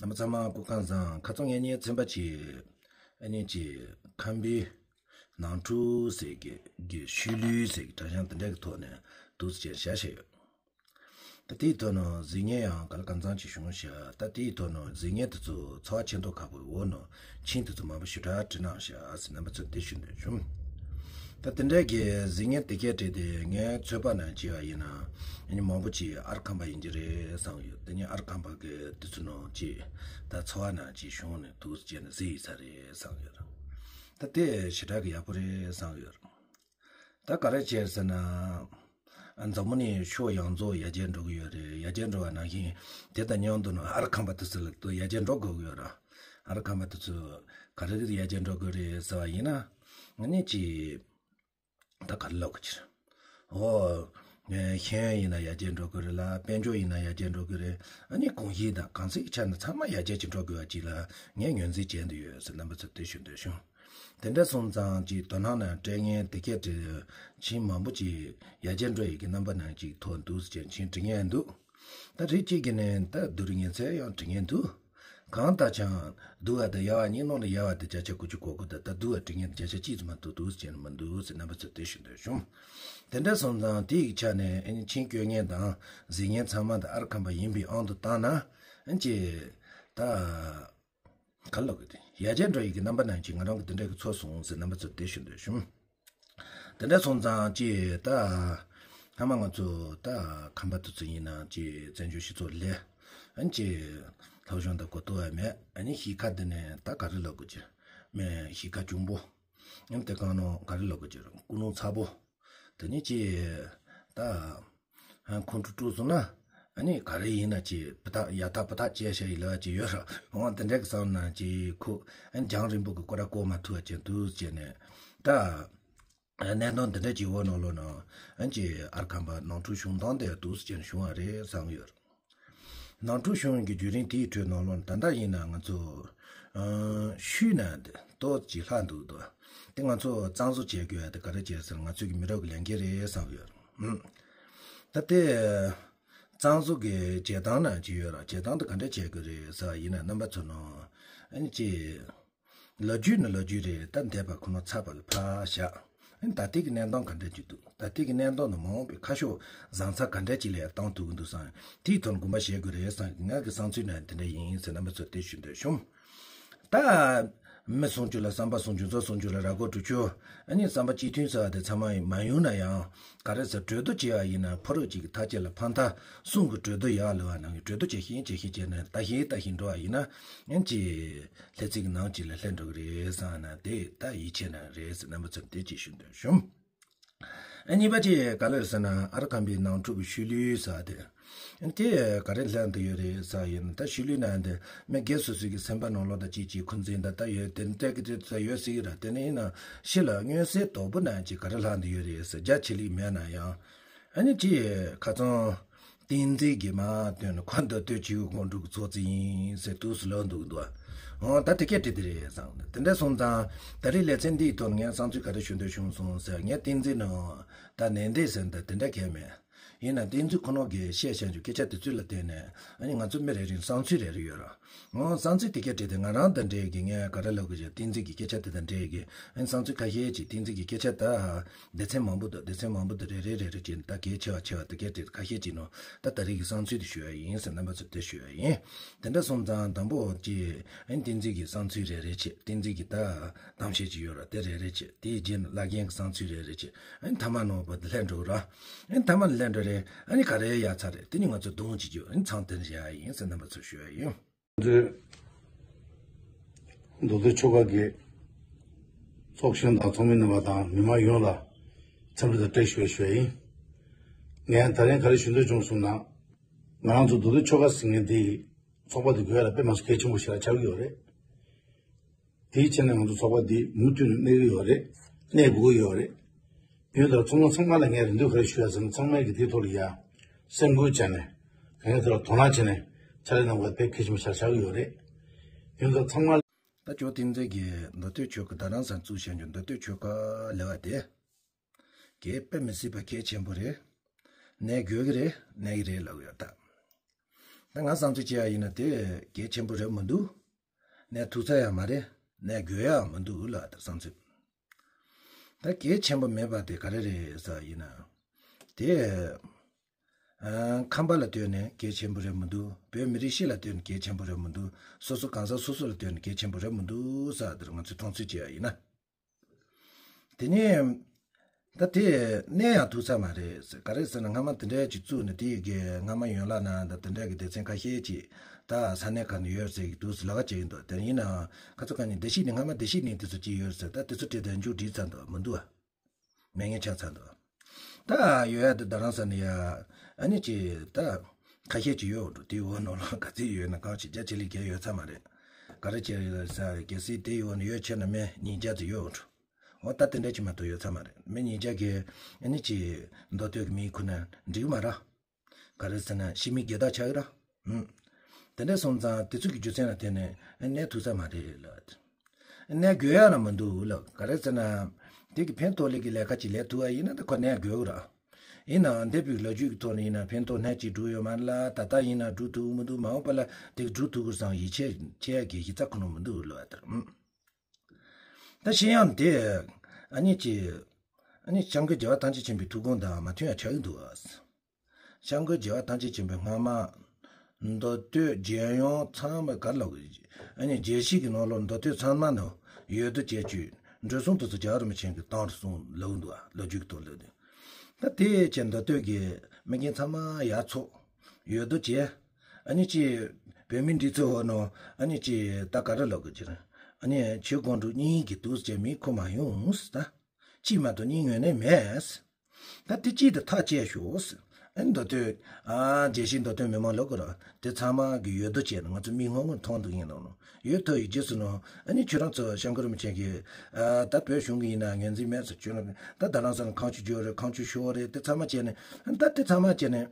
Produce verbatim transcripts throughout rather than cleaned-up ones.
རྣམ་པ་ཚང་མ་སྐུ་ཁམས་བཟང་། ཁ་སང་ངེད་གཉིས་ཚན་པ་གཅིག་ཨ་ནི་གཅིག་ཁམས་པའི་ནང་འཁྲུག་ཟེར་གི་གི་ཤུལ་ལུས་ཟེར་གི་སྒྲ་གཞན་དེ་འདྲ་གི་ཐོག་ནས་འདུག་སེ་བྱས་བཞག་བཞག་ཡོད། ད་དེའི་ཐོག་ནས་གཟིགས་མཁན་ཡང་ག་ལ་གང་འཚམ་ཅིག་བྱུང་ཤག་ད་དེའི་ཐོག་ནས་གཟིགས་མཁན་དེ་ཚོ་ཚོར་བ་ཆེ་མདོག་ཁ་པོའི་འོག་ནས་མཆན་དེ་ཚོ་མང་པོ་ཞེ་དྲག་བྲིས་གནང་ཤག་ཟེར་རྣམ་པ་ཚོ་དེ་ཞུ་འདོད་བྱུང་། ད་དེ་འདྲའི་གི་གཟིགས་མཁན་དེ་གས་བྲིས་ཏེ་ངའི་ཚོད་དཔག་ནང་བྱས་པ་ཡིན་ན་ཨ་ནི་མང་པོ་ཅིག་ཨར་ཁམས་པ་ཡིན་གྱི་རེད་བསམ་ཡོད། དེ་ནི་ཨར་ཁམས་པ་གི་དེ་ཚོ་ནང་ཅིག་ད་ཚོར་བ་ནང་ཅིག་བྱུང་ནས་འདུག་སེ་བྱས་ནས་གཟིགས་ཡིན་ས་རེད་བསམ་ཡོད། ད་དེ་ཞེ་དྲག་གི་ཡག་པོ་རེད་བསམ་ཡོད། ད་ག་རེ་བྱས་ཟེར་ན། ཨ། འཛམ་བུ་གླིང་ཕྱོགས་ཡོངས་རྫོགས་ཡར་རྒྱས་འགྲོ་གི་ཡོད་རེད། ཡར་རྒྱས་འགྲོ་བ་ནང་བཞིན་དེ་དང་མཉམ་དུ་ནི་ཨར་ཁམས་པ་དེ་ཚོ་ལ་ཡར་རྒྱས་འགྲོ་དགོས་ཀྱི་ཡོད་རེད། ཨར་ཁམས་པ་དེ་ཚོ་ག་རེ་ཡར་རྒྱས་འགྲོ་དགོས་རེད་ཟེར་བ་ཡིན་ན། ཨ་ནི་ཅི། ད་ག་རེ་ལབ་དགོས་ཀྱི་རེད། འོ། ཤེས་ཡོན་ཡིན་ན་ཡར་རྒྱས་འགྲོ་གི་རེད་ལ། དཔལ་འབྱོར་ཡིན་ན་ཡར་རྒྱས་འགྲོ་གི་རེད། ཨ་ནི་གོམས་གཤིས་དང་གང་ཚིག་ཆ་ནས་ཚང་མ་ཡར་རྒྱས་ཀྱི་འགྲོ་དགོས་པ་ཅིག་ལ་ངས་ངོས་འཛིན་བྱས་འདི་ཡོད་ཟེར་རྣམ་པ་ཚོ་དེ་ཞུ་འདོད་བྱུང་། དེ་འདྲ་སོང་ཙང་ཅིག་དོ་སྣང་ནང་སྤྲད་མཁན་དེ་སྐད་དེ་ཕྱིན་མང་པོ་ཅིག་ཡར་རྒྱས་འགྲོ་ཡི་གི་རྣམ་པ་ནང་ཅིག་ཐོག་འདུག་ཟེར་ཕྱིན་དྲི་ངན་འདུག་ད་རིགས་གཅིག་གིས་ནི་ད་སྡུག་རུ་ངན་ཚད་ཡང་དྲི་ངན་འདུག་གང་ལྟར་ཀྱང་སྡུག་བ་དང་ཡག་བ་གཉིས་ནང་ལ་ཡག་བ་དེ་བརྒྱ་ཆ་དགུ་བཅུ་གོ་དགུ་དང་ད་སྡུག་བ་དྲི་ངན་དེ་བརྒྱ་ཆ་གཅིག་ཙམ་མ་གཏོགས་འདུག་ཟེར་ནི་མི་འདུག་ཟེར་རྣམ་པ་ཚོ་དེ་ཞུ་འདོད་བྱུང་། དེ་འདྲ་སོང་ཙང་དེ་ཡི་ཆ་ནས་ཨ་ནི་མཆན་བཀོད་མཁན་དང་གཟིགས་མཁན་ཚང་མ་དང་ཨར་ཁམས་པ་ཡིན་པའི་དབང་དུ་བཏང་ན་ཨ་ནི་ཅི། ད། ག་ལབ་དགོས་ཏེ་ཡར་རྒྱས་འགྲོ་ཡི་གི་རྣམ་པ་ནང་གི་ང་རང་གི་དེ་འདྲ་གི་ཚོར་སོང་ཟེར་རྣམ་པ་ཚོ་དེ་ཞུ་འདོད་བྱུང་། དེ་འདྲ་སོང་ཙང་ཅི་ད། སྔ་མ་ང་ཚོ་ད་ཁམས་པ་དེ་ཚོ་ཡིན་ན་ཅི་བཙན་བྱོལ་སྤྱི་ཚོགས་ལས་ཨ་ནི་ཅི་སློབ་སྦྱོང་དང་གོ་རྟོགས་ཡང་མེད། ཨ་ནི་གཞིས་ཁ་འདི་ནས་ད་ག་རེ་ལབ་དགོས་ཀྱི་མེད། གཞིས་ཁ་གཅུང་པོ་ཨ་ནི་དེ་གང་ནོ་ག་རེ་ལབ་དགོས་ཀྱི་ཀུན་སློང་ཚ་པོ། དེ་ནི་ཅི་ད། ཁོང་ཁྲོ་དཀྲུགས་སོང་ན་ཨ་ནི་ག་རེ་ཡིན་ན་ཅི་པ་ཐག་ཡ་ཐག་པ་ཐག་བཅད་བྱ་ཡི་ལ་ཅི་ཡོད་ར། འོང་དེ་འདྲ་གི་བསམ་ན་ཅི་ཁོ་ཨ་ནི་རྒྱང་རིང་པོ་གི་སྐོར་ར་གོ་མ་ཐུབ་པ་ཅན་དུ་བྱས་ནས་ད། གནད་དོན་འདི་འདྲ་ཅིག་འོག་ནང་ལོགས་ན་ཨ་ནི་ཅི་ཨར་ཁམས་པ་ནང་འཁྲུག་བྱུང་སྟངས་དེ་འདུག་སེ་ཅན་བྱུང་བ་རེད་བསམ་ཡོད། ནང་འཁྲུག་བྱུང་བའི་བརྒྱུད་རིམ་དེའི་ཁྲོད་ནང་ལོགས་ད་ལྟ་ཡིན་ན་ང་ཚོ་ཨ་ཤུལ་ན་འདི་ཏོག་ཅིག་ལྷག་འདུག་དོ། དེ་ང་ཚོ་གཙང་བཟོ་བྱེད་དགོས་ཡ་དེ་ག་རེ་བྱས་ཟེར་ང་ཚོའི་གི་མི་རབས་ཀྱི་ལས་འགན་རེད་བསམ་ཡོད། ཨུམ། ད་དེ་གཙང་བཟོ་གི་བྱེད་སྟངས་ན་ཅི་ཡོད་ར། བྱེད་སྟངས་དེ་ག་འདྲ་བྱེད་དགོས་རེད་ཟེར་བ་ཡིན་ན་རྣམ་པ་ཚོ་ནང་ཨ་ནི་ཅི། ལོ་རྒྱུས་ནི་ལོ་རྒྱུས་རེད། ད་འདས་པ་ཁོ་ན་ཚར་བ་ལ་ཕར་བཞག་ཨ་ནི་ད་ལྟའི་གི་གནས་སྟངས་ག་འདྲ་ཅིག་འདུག་ད་ལྟའི་གི་གནས་སྟངས་ནི་མ་འོངས་པའི་ཁ་ཕྱོགས་བཟང་ཚ་ག་འདྲ་ཅིག་ལ་ཡར་བཏང་ཐུབ་ཀྱི་འདུག་བསམ། དེའི་ཐོག་ནས་དགོངས་པ་བཞེས་དགོས་རེད་བསམ། ང་གི་བསམ་ཚུལ་ནི་དེ་འདྲ་ཡིན་ཟེར་རྣམ་པ་ཚོ་དེ་ཞུ་འདོད་བྱུང་། ད། མི་སུམ་ཅུ་ལ་བསམ་པ་སུམ་ཅུ་མཛོ་སུམ་ཅུ་ལ་ར་མགོ་དྲུག་ཅུ། ཨ་ནི་བསམ་པ་གཅིག་མཐུན་ཟེར་བ་དེ་ཚང་མ་ཡིན་མ་ཡོང་ན་ཡང་ག་རེ་ཟེར་གྲོས་བསྡུར་བྱེད་ཡ་ཡིན་ན་ཕོ་རབ་ཅིག་གི་ཐག་བཅད་ལ་ཕན་ཐག་གསུམ་གྱི་གྲོས་བསྡུར་ཡག་ལོས་པ་ནང་གི་གྲོས་བསྡུར་བྱེད་ཤེས་བྱེད་ཤེས་བྱས་ནས་ད་ཤེས་ད་ཤེས་འགྲོ་བ་ཡིན་ན་ཨ་ནི་ཅི། ལྷན་ཚིག་གི་ནང་ཅིག་ལ་སླེབས་འགྲོ་གི་རེད་བསམ་ན་དེ་ད་ཡིད་ཆེས་ན་རེད་ཟེར་རྣམ་པ་ཚོར་དེ་ཅིག་ཞུ་འདོད་བྱུང་། ཨ་གཉིས་པ་ཅིག་ག་ལེར་ཟེར་ན་ཨར་ཁམས་པའི་ནང་འཁྲུག་གི་ཤུལ་ལུས་ཟེར་དེ། དེ་ག་རེ་ལྷན་དུ་ཡོད་རེད་ཟེར་ཡིན་ན་ད་ཤུལ་ལུས་ན་འདི་མི་སྒེར་སོ་སོའི་གི་སེམས་པ་ནང་ལོགས་ད་ཅིག་ཅིག་འཁོན་འཛིན་ད་ད་ཡོད་དེ་འདྲ་གི་དེ་ད་ཡོད་སྲིད་གི་ར། དེ་ནས་ཡིན་ན་ཕྱི་ལ་མངོན་གསལ་དོད་པོ་ན་ཅིག་ག་རེ་ལྷན་དུ་ཡོད་རེད་ཟེར་རྒྱ་ཆེ་ལིག་མེད་ན་ཡང་ཨ་ནི་ཅིག་ཁ་ཚང་། བསྟན་འཛིན་གྱིས་མར་བཏོན་ནས་ཁོ་མདོ་སྟོད་ཆོས་ཀྱི་དགོན་ཕྲུག་གི་ཚོགས་གཙོ་ཡིན་ཟེར་དུས་སུ་ལོག་འདུག་འདུག་འོ་ད་དེ་སྐད་དྲིས་དེ་རེད་བསམ། དེ་འདྲ་སོང་ཙང་ད་རེས་ལེ་ཚན་འདིའི་ཐོག་ངས་བསམ་ཚུལ་ག་རེ་ཞུ་འདོད་བྱུང་སོང་ཟེར་ངས་བསྟན་འཛིན་ནང་ད་ནན་ཏན་ཟེར་འདི་དེ་འདྲ་གལ་མེད། ཡིན་ན་བསྟན་འཛིན་ཁོ་ནོ་གིས་བཤད་བཤད་རྒྱུ་སྐད་ཆ་དེ་ཚོ་ལ་བརྟེན་ནས་ཨ་ནི་ང་ཚོ་མི་རེ་རེའི་བསམ་ཚུལ་རེ་རེ་ཡོད་ར། ངོ་བསམ་ཚུལ་དེ་སྐད་བྲིས་ཏེ་ང་རང་དང་འབྲེལ་གྱི་ངས་ག་རེ་ལབ་དགོས་ཀྱི་བསྟན་འཛིན་གྱི་སྐད་ཆ་དེ་དང་འབྲེལ་གྱི་ཨན་བསམ་ཚུལ་ཁ་ཤས་ཅིག་བསྟན་འཛིན་གྱི་སྐད་ཆ་ད་སྡེ་ཚན་མང་པོ་འདུག་སྡེ་ཚན་མང་པོ་འདུག་རེ་རེ་རེ་རེ་བྱས་ནས་ད་གལ་ཆེ་བ་ཆེ་བ་དེ་སྐད་བྲིས་ཁ་ཤས་ཅིག་ནང་ད་ད་རེས་ཀྱི་བསམ་ཚུལ་དེ་ཞུ་ཡ་ཡིན་ཟེར་རྣམ་པ་ཚོར་དེ་ཞུ་ཡ་ཡིན། དེ་འདྲ་སོང་ཙང་དང་པོ་ཅིག་ཨན་བསྟན་འཛིན་གྱི་བསམ་ཚུལ་རེ་རེ་བྱས་བསྟན་འཛིན་གྱི་ད་གཏམ་བཤད་ཅིག་ཡོད་ར་དེ་རེ་རེ་བྱས་དེའི་རྗེས་ནས་བླ་རྒན་གྱི་བསམ་ཚུལ་རེ་རེ་བྱས་ཨན་ཐ་མ་ནང་བ་དེ་ལྷན་འགྲོ་ར་ཨན་ཐ་མ་ལྷན་འགྲོ་རེད། ཨ་ནི་ག་རེ་ཡ་ཚ་རེད། དེ་ནི་ང་ཚོ་གདོང་གཅིག་རྒྱུ་ཨ་ནི་ཚང་དེ་འདྲ་བྱ་ཡ་ཡིན་ཟེར་རྣམ་པ་ཚོར་ཞུ་ཡ་ཡིན། ཚོའི་མདོ་སྟོད་ཆོལ་ཁ་གི་ཚོགས་གཞོན་དང་ཚོགས་མི་རྣམ་པ་དང་མི་མང་ཡོངས་ལ་འཚམས་འདྲི་དང་བཀྲ་ཤིས་བདེ་ལེགས་ཞུ་ཡ་ཡིན། ངས་ད་རིང་ག་རེ་ཞུ་འདོད་བྱུང་སོང་ན། ང་རང་ཚོ་མདོ་སྟོད་ཆོལ་ཁ་ཟེར་མཁན་འདི་ཚོགས་པ་འདི་དགོས་ཡ་ལ་དཔེ་མ་སྲིད་གལ་ཆེན་པོ་ཞིག་ལ་ཆགས་ཀྱི་ཡོད་རེད། དེའི་ཆ་ནས་ང་ཚོ་ཚོགས་པ་འདི་མུ་མཐུད་ནས་གནས་ཀྱི་ཡོད་རེད། གནས་དགོས་ཀྱི་ཡོད་རེད། ཡིན་ད་ཚང་མ་ཚང་མ་ལ་ངས་རེ་འདུན་ག་རེ་ཞུ་ཡ་ཟེར་ན་ཚང་མས་ཀྱི་དེའི་ཐོག་ལ་ཡ་སེམས་ཁུར་བྱས་ནས་གང་ཡིན་དེ་ལ་དོ་སྣང་བྱས་ནས་ཕྱག་ལས་གནང་དགོས་པ་དཔེ་གལ་ཆེན་པོ་ཆགས་ཆགས་ཀྱི་ཡོད་རེད། ཡིན་ད་ཚང་མ། ད་ཇོ་བསྟན་འཛིན་གྱིས་མདོ་སྟོད་ཆོལ་ཁ་རྡ་རམ་ས་བཙུགས་བྱས་རྒྱུ་མདོ་སྟོད་ཆོལ་ཁ་ལེ་བ་དེ་གས་དཔེ་མི་སྲིད་པ་གལ་ཆེན་པོ་རེད། གནས་དགོས་ཀྱི་རེད། གནས་ཀྱི་རེད་ལབ་ཡོད་ད། ད་ང་བསམ་ཚུལ་བྱས་ཡ་ཡིན་ན་དེ་གལ་ཆེན་པོ་རེད་མི་འདུག་གནས་ཐུབ་ས་ཡང་མ་རེད། གནས་དགོས་ཡ་མི་འདུག་ལ་ད་བསམ་ཚུལ། ད་གལ་ཆེན་པོ་མེད་པ་དེ་ག་རེ་རེད་ཟེར་ཡིན་ན། དེ་ཨ། ཁམས་པ་ལ་ལྟོས་ནས་གལ་ཆེན་པོ་རེད་མི་འདུག་བོད་མི་རིགས་སྤྱི་ལ་ལྟོས་ནས་གལ་ཆེན་པོ་རེད་མི་འདུག་སོ་སོ་གང་ཟག་སོ་སོ་ལ་ལྟོས་ནས་གལ་ཆེན་པོ་རེད་མི་འདུག་ཟེར་དེར་ང་ཚོས་མཐོང་ཚུལ་བྱས་ཡ་ཡིན་ན། དེ་ནས་ད་དེ་གནས་ཡང་ཐུབ་ས་མ་རེད། ག་རེ་ཟེར་ན་སྔ་མ་དེ་འདྲའི་ཅིག་བཙུགས་ནས་དེ་ཡི་གེ་སྔ་མ་ཡོན་ལག་ནང་ད་དེ་འདྲ་གི་སྡེ་ཚན་ཁ་ཤས་ཅིག་ད་ས་གནས་ཁག་ནས་ཡོད་ཟེར་གི་འདུག་ཟེར་ལབ་ཀྱི་ཡིན་འདུག་དེ་ཡིན་ནའང་ཁ་ཚོ་ཁ་ནས་བདེ་སྐྱིད་གླིང་སྔ་མ་བདེ་སྐྱིད་གླིང་དེ་ཚོ་ཅིག་ཡོད་ཟེར། ད་དེ་ཚོ་བྲིས་ཏེ་མཇུག་བསྒྲིལ་ཚར་འདུག་མི་འདུག་ཨ། མེད་མཁན་ཆགས་ཚར་འདུག་ད་ཡོད་ཡ་དེ་རྡ་རམ་ས་ནས་ཡ་ཨ་ནི་ཅིག་ད་ཁ་ཤས་ཅིག་ཡོད་འགྲོ། དེའི་འོག་ནང་ལ་ག་ཚོད་ཡོད་ན་གང་ཞིག་རྒྱ་ཆེ་ལས་བརྒལ་ཡོད་ཚར་མ་རེད། ག་རེ་བྱས་ཡོད་ས་རེད། གལ་སྲིད་དེའི་འོག་ནས་ཡོད་ཆེ་ན་མི་ཉིས་བརྒྱ་ཙམ་ཡོད་འགྲོ། འོ་ད་དེ་འདྲ་ཅིག་མ་གཏོགས་ཡོད་ཚར་མ་རེད། མི་ཉིས་བརྒྱ་གིས་ཨ་ནི་ཅིག་མདོ་སྟོད་ཀྱི་མིང་ཁུར་ན་འགྲིག་མ་རེད། ག་རེ་ཟེར་ན་ཕྱི་མི་སྒེར་བདག་ཆགས་ཀྱི་རེད། ཨུམ། དེ་འདྲ་སོང་ཙང་དེ་ཚོ་གི་རྒྱུ་མཚན་ལ་བརྟེན་ནས་གནས་ཐུབ་ས་མ་རེད་ལ། གནས་དགོས་ཡ་ལ་མི་འདུག་ལ། ག་རེ་ཟེར་ན། དེ་གི་ཕན་ཐོགས་ལས་ཀྱི་ལས་ཀ་ཅིག་ལས་ཐུབ་པ་ཡིན་ན་ད་ཁོ་གནས་དགོས་ཀྱི་རེད། ཡིན་ནའང་འདས་པའི་ལོ་རྒྱུས་ཀྱི་ཐོག་ནས་ཡིན་ན་ཕན་ཐོགས་སྣེ་གཅིག་བསྒྲུབས་ཡོད་མ་རེད་ལ། ད་ལྟ་ཡིན་ན་བསྒྲུབ་ཐུབ་ཀྱི་མི་འདུག་མ་འོངས་པ་ལ་དེ་གི་བསྒྲུབ་ཐུབ་ཀྱི་བསམ་ཡིད་ཆེས་ཆེ་ཡ་གི་གཞི་རྩ་ཁོ་ན་མི་འདུག་ལ། ཨ། ད་གཞན་ཡང་དེ་ཨ་ནི་ཅི། ཨ་ནི་སྐྱབས་མགོན་རྒྱལ་བ་ཐམས་ཅད་མཁྱེན་པའི་ཐུགས་དགོངས་དང་མ་མཐུན་ཡ་ཆགས་ཀྱི་འདུག་ཨ། སྐྱབས་མགོན་རྒྱལ་བ་ཐམས་ཅད་མཁྱེན་པའི་སྔ་མ་མདོ་སྟོད་རྒྱལ་ཡོངས་ཚང་མ་ག་ལ་གི་ཨ་ནི་རྒྱལ་སྤྱི་གི་ནང་ལོགས་མདོ་སྟོད་ཚང་མ་ནང་ཡོད་དོ་ཅེས་བཅུད་འགྲོ་སོང་དུ་སུ་རྒྱལ་བ་རིན་པོ་ཆེ་གི་བཏང་རུ་སོང་ལབ་འདུག་ཨ། ལོ་རྒྱུས་ཀྱི་ཐོག་ལབ་དུས། ད་དེ་ཅན་མདོ་སྟོད་ཀྱི་མི་རྒན་ཚང་མ་ཡར་ཚོགས་ཡོད་དོ་ཅེས། ཨ་ནི་ཅི་བོད་མི་འདི་ཚོ་ནང་ཨ་ནི་ཅི་ད་ག་རེ་ལབ་དགོས་ཀྱི་རེད། ཨ་ནི་ཆོས་དགོངས་དྲུག་གཉིས་ཀྱི་འདུག་ཅེས་མི་ཁོ་མ་ཡོང་ད། གཅིག་མ་གཏོགས་གཉིས་ངོས་ནས་མེད། ད་དེ་གཅིག་དེ་ཐག་བཅད་ཤོག་ཨ་ནི་མདོ་སྟོད། ཨ། རྒྱལ་སྤྱིའི་མདོ་སྟོད་མི་མང་ལོག་གི་ར་དེ་ཚང་མ་གི་ཡོད་དོ་ཅེས་ང་ཚོ་མིག་སྔོན་ངོ་མཐོང་འདུག་ཡིན་ནོ་ཡོད་དོ་ཡི་རྗེས་སུ་ནོ། ཨ་ནི་ཁྱོད་རང་ཚོ་སྐྱབས་མགོན་རིན་པོ་ཆེ་གིས། ཨ། ད་བོད་གཞུང་གི་ཡིན་ན་ངོས་འཛིན་མེད་ཟེར། ཁྱོད་རང་ད་རྡ་རམ་ས་ལ་ཁ་མཆུ་རྒྱོབ་རེད། ཁ་མཆུ་ཤོར་རེད། དེ་ཚང་མ་བྱས་ནས་ད་དེ་ཚང་མ་བྱས་ནས།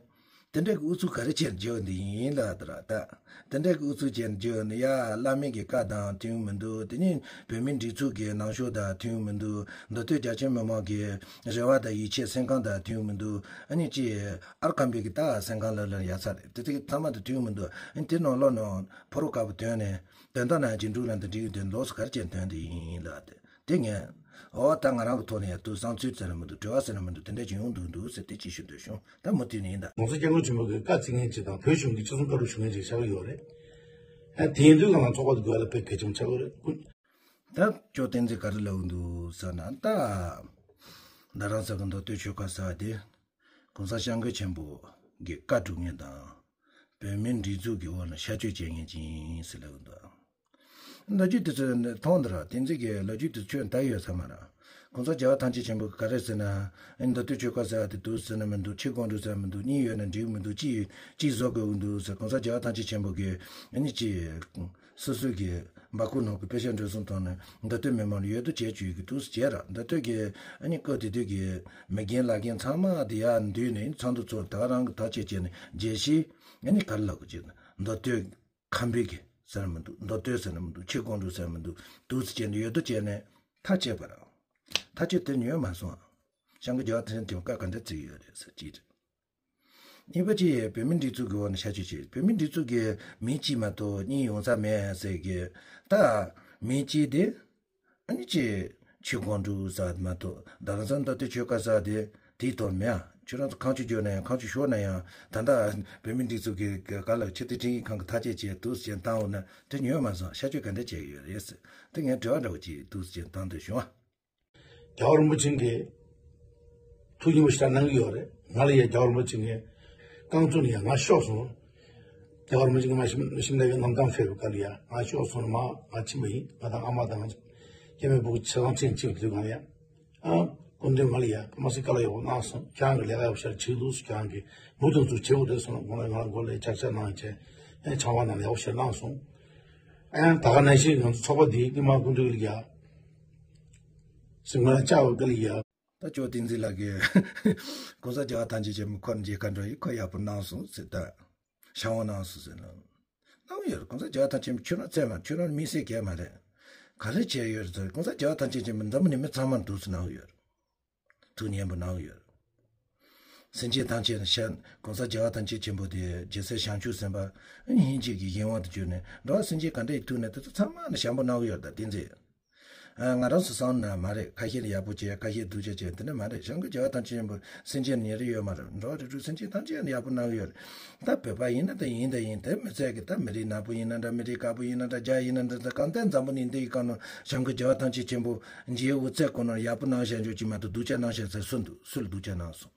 དེ་འདྲའི་གི་ཨུ་ཚུགས་ག་རེ་བྱས་བརྗོད་འདི་ཡིན་ལ་དེ་ར་ད། དེ་འདྲའི་གི་ཨུ་ཚུགས་བྱས་བརྗོད་ནི་ཡ་བླ་མའི་གི་བཀའ་དང་མཐུན་མི་འདུག་དེ་ནི་བོད་མིའི་སྒྲིག་འཛུགས་ཀྱི་ནང་ཤོག་དང་མཐུན་མི་འདུག་མདོ་སྟོད་རྒྱ་ཆེ་མི་མང་གི་རེ་བ་དང་ཡིད་ཆེས་སེམས་ཁམས་དང་མཐུན་མི་འདུག་ཨ་ནི་ཅི་ཨར་ཁམས་པའི་གི་ད་སེམས་ཁམས་ལ་ལ་ཡ་ཚ་རེད། དེ་ཚོ་གི་ཚང་མ་དང་མཐུན་མི་འདུག་ཨ་ནི་དེ་ནང་ལོགས་ནང་ཕོ་རོ་དཀར་པོ་དོན་ནས་དོན་དག་ནང་ཅི་འགྲུག་ལ་འདི་འགྲིག་དོན་ལོགས་སུ་ག་རེ་བྱས་དོན་འདི་ཡིན་ལ་དེ། དེ་ངས། འོ་ད་ང་རང་གི་ཐོག་ནས་ཡ་དུ་བསམ་ཚུལ་ཟེར་ན་མི་འདུག་དྲི་བ་ཟེར་ན་མི་འདུག་དེ་འདྲ་ཅིག་ཡོང་འདུག་འདུག་ཟེར་དེ་ཅིག་ཞུ་འདོད་བྱུང་། ད་མུ་མཐུད་ནས་ཡིན་ད། ༸གོང་ས་༸སྐྱབས་མགོན་ཆེན་པོ་གི་བཀའ་བརྩི་མཁན་ཅིག་དང་བོད་གཞུང་གི་སྤྱི་ཚོགས་བཀའ་སྒྲུབ་ཞུ་མཁན་ཅིག་ཆགས་ཀྱི་ཡོད་རེད། ཨ་དེ་ཡིན་དུས་ང་རང་ཚོགས་པ་དེ་དགོས་ལ་དཔེ་གལ་ཆེན་པོ་ཆགས་ཀྱི་རེད། ད་ཅོ་བསྟན་འཛིན་ག་རེ་ལབ་འདུག་ཟེར་ན་ད། རྡ་རམ་ས་གི་མདོ་སྟོད་ཆོལ་ཁ་ཟེར་བ་དེ། ༸གོང་ས་༸སྐྱབས་མགོན་ཆེན་པོ་གི་བཀའ་སྒྲུབ་མཁན་དང་། བོད་མིའི་སྒྲིག་འཛུགས་ཀྱི་འོག་ན་ཤར་བསྐྱོད་བྱེད་མཁན་ཅིག་ཡིན་ཟེར་ལབ་འདུག་ལོ་རྒྱུས་དེ་ཚོ་མཐོང་འདི་ར་བསྟན་འཛིན་གྱི་ལོ་རྒྱུས་དེ་ཚོ་ཁྱོད་ལྟ་ཡོད་ས་མ་ར། ༸གོང་ས་རྒྱལ་བ་ཐམས་ཅད་མཁྱེན་པ་ག་རེ་ཟེར་ན། ཨ་མདོ་སྟོད་ཆོལ་ཁ་ཟེར་བ་དེ་འདུག་ཟེར་ན་མི་འདུག་ཆོས་དགོངས་དྲུག་ཟེར་ན་མི་འདུག་གཉིས་ཡོད་ན་འགྲིག་མི་འདུག་གཅིག་གཅིག་བཟོ་དགོས་ཀྱི་འདུག་ཟེར། ༸གོང་ས་རྒྱལ་བ་ཐམས་ཅད་མཁྱེན་པ་གིས་ཨ་ནི་ཅི། སོ་སོའི་གི་སྦ་ཁུག་ནང་གི་དཔེ་ཆ་འགྲོ་སོང་ཐོག་ནས་མདོ་སྟོད་མི་མང་ལ་ཡོད་དོ་བྱས་བཅུག་གི་འདུག་ཟེར་ར། མདོ་སྟོད་ཀྱི་ཨ་ནི་སྐབས་དེ་དུས་ཀྱི་མི་རྒན་ལག་རྒན་ཚང་མ་དེ་ཡར་འདུས་ནས་ཚོགས་འདུ་ཚོགས་ད་ག་རང་གི་ཐག་བཅད་བྱས་ནས་རྒྱལ་སྤྱིའི་ཨ་ནི་ག་རེ་ལབ་དགོས་ཀྱི་མདོ་སྟོད། ཁམས་པའི་གི་ཟེར་ན་མི་འདུག་མདོ་སྟོད་ཟེར་ན་མི་འདུག་ཆོས་དགོངས་དྲུག་ཟེར་ན་མི་འདུག་འདུག་སེ་བྱས་ནས་ཡོད་དོ་བྱས་ནས་ཐག་བཅད་པ་རེད། ཐག་བཅད་དེ་ཉོས་མ་སོང་། སྐྱབས་མགོན་རྒྱལ་བ་ཐམས་ཅད་མཁྱེན་པའི་བཀའ་འདི་བརྩི་གི་ཡོད་རེད་ཟེར་གཅིག་རེད། གཉིས་པ་གཅིག་བོད་མིའི་སྒྲིག་འཛུགས་ཀྱི་འོག་ནས་ཤར་བསྐྱོད་བྱས། བོད་མིའི་སྒྲིག་འཛུགས་ཀྱི་མི་གཅིག་མ་གཏོགས་གཉིས་ཡོང་ས་མེད་ཟེར་གི། ད་མི་གཅིག་དེ། ཨ་ནི་ཅི། ཆོས་དགོངས་དྲུག་ཟེར་མ་གཏོགས་རྡ་རམ་ས་མདོ་སྟོད་ཆོལ་ཁ་ཟེར་དེ་དེའི་ཐོག་མེད་ཨ། ཁྱོད་རང་ཚོ་ཁ་མཆུ་བསྒྱུར་ན་ཡང་ཁ་མཆུ་ཤོར་ན་ཡང་ད་ལྟ་བོད་མིའི་སྒྲིག་འཛུགས་ཀྱི་ག་ལ་ཆེས་མཐོའི་ཁྲིམས་ཡིག་ཁང་གི་ཐག་བཅད་བྱས་འདུག་སེ་བྱས་བཏང་འོང་ན་དེ་ཉོས་མ་སོང་། ཤར་བསྐྱོད་ག་འདྲ་བྱས་ཡོད་རེད་ཟེར་དེ་ངས་དྲི་བ་འདྲ་བོ་ཅིག་འདུག་སེ་བྱས་བཏང་འདོད་བྱུང་ཨ། རྒྱལ་བ་རིན་པོ་ཆེ་གིས་ཐུགས་མཉེས་པོ་ཞེ་དྲག་གནང་གི་ཡོད་རེད། ང་ལ་ཡ་རྒྱལ་བ་རིན་པོ་ཆེ་གིས་རྐང་བཙུགས་ནས་ཡ་ང་ཤོར་སོང་། རྒྱལ་བ་རིན་པོ་ཆེ་གིས་མ་ཤིམ་ཤིམ་ལ་གི་གནམ་ཐང་ཕེབས་པའི་སྐབས་ལ་ཡ་ང་ཤོར་སོང་ནས་མ་ང་ཕྱིན་པ་ཡིན། ང་དང་ཨ་མ་དང་སྐྱེ་དམན་ཕྲུ་གུ་ཆ་ཚང་ཕྱིན་ཕྱིན་པའི་དུས་གང་ལ་ཡ། ཨ། སྐུ་མདུན་ང་ལ་ཡ་ཕ་མ་སི་ཀ་ལ་ཡོད་གནང་སོང་། ཁྱེད་རང་གི་ལས་ཀ་ཡག་པོ་ཞིག་བྱེད་འདུག་ཁྱེད་རང་གི་མུ་མཐུད་ཚུར་བྱེད་དགོས་རེད་སོང་ན་ཁོང་ལ་ང་ལ་མགོ་ལ་ཅག་ཅག་གནང་བྱས་ཨེ་ཆང་བ་ནང་ལ་ཡག་པོ་ཞིག་གནང་སོང་། ཨེ་ད་ག་ནང་བཞིན་ང་ཚོ་ཚོགས་པ་འདིའི་སྔོན་མ་སྐུ་མདུན་ལ་ཡ་སེམས་ཁ་ལ་བཅག་པའི་སྐབས་ལ་ཡ། ད་ཅོ་བསྟན་འཛིན་ལགས་ཀྱིས་༸གོང་ས་རྒྱལ་བ་ཐམས་ཅད་མཁྱེན་པ་ཁོ་ན་མཇལ་ཁ་འགྲོ་ཡི་ཁོ་ཡག་པོ་གནང་སོང་ཟེར་ད། བྱང་བ་གནང་སོང་ཟེར་ན། གནང་ཡོད་རེད། ༸གོང་ས་རྒྱལ་བ་ཐམས་ཅད་མཁྱེན་པ་ཁྱོད་རང་བཙན་མ་ཁྱོད་རང་དམིགས་བསལ་གལ་མ་རེད། ག་རེ་བྱས་ཡོད་རེད་ཟེར་༸གོང་ས་རྒྱལ་བ་ཐམས་ཅད་མཁྱེན་པ་འཛམ་བུ་གླིང་མི་ཚང་མར་འདུག་སེ་གནང་ཡོད་རེད། ཐུགས་མཉེས་པོ་གནང་ཡོད་རེད། སེམས་ཅན་ཐམས་ཅད་ནི་ཤ་༸གོང་ས་༸རྒྱལ་བ་ཐམས་ཅད་མཁྱེན་པ་དེ་རྒྱལ་སྲས་བྱང་ཆུབ་སེམས་དཔའ་ཉིད་ཀྱི་གཞན་དབང་དུ་གྱུར་ནས་འགྲོ་བ་སེམས་ཅན་ག་འདྲ་ཡི་ཐུག་ནས་དེ་ཚོ་ཚང་མ་ནི་བྱམས་པོ་གནང་གི་ཡོད་རེད། ད་བསྟན་འཛིན། ང་རང་ཚོ་བསམ་ན་མ་རེད། ཁ་ཤས་ལ་ཡག་པོ་བྱས། ཁ་ཤས་སྡུག་ཅག་བྱས། དེ་འདྲ་མ་རེད། བྱང་ཆུབ་རྒྱལ་བ་ཐམས་ཅད་མཁྱེན་པ་སེམས་ཅན་ཉེ་རིང་ཡོད་མ་རེད། འགྲོ་བ་རིགས་དྲུག་སེམས་ཅན་ཐམས་ཅད་ནི་ཡག་པོ་གནང་གི་ཡོད་རེད། ད་བོད་པ་ཡིན་ན་ད་ཡིན་ད་ཡིན། དེ་མི་ཚད་གི་ད་མི་རིགས་ནག་པོ་ཡིན་ན་འདྲ། མི་རིགས་དཀར་པོ་ཡིན་ན་འདྲ། རྒྱ་ཡིན་ན་འདྲ། ད་གང་ལྟར་འཛམ་བུ་གླིང་འདི་ཡི་སྒང་ནང་བྱང་ཆུབ་རྒྱལ་བ་ཐམས་ཅད་མཁྱེན་པ་མཇལ་འུ་ཚད་ཁོ་ན་ཡག་པོ་གནང་བཞག་འཇོག་གི་མ་གཏོགས་སྡུག་ཅག་གནང་བཞག་ཚད་སུ་འདུག་སུ་ལ་སྡུག་ཅག་གནང་སོང་།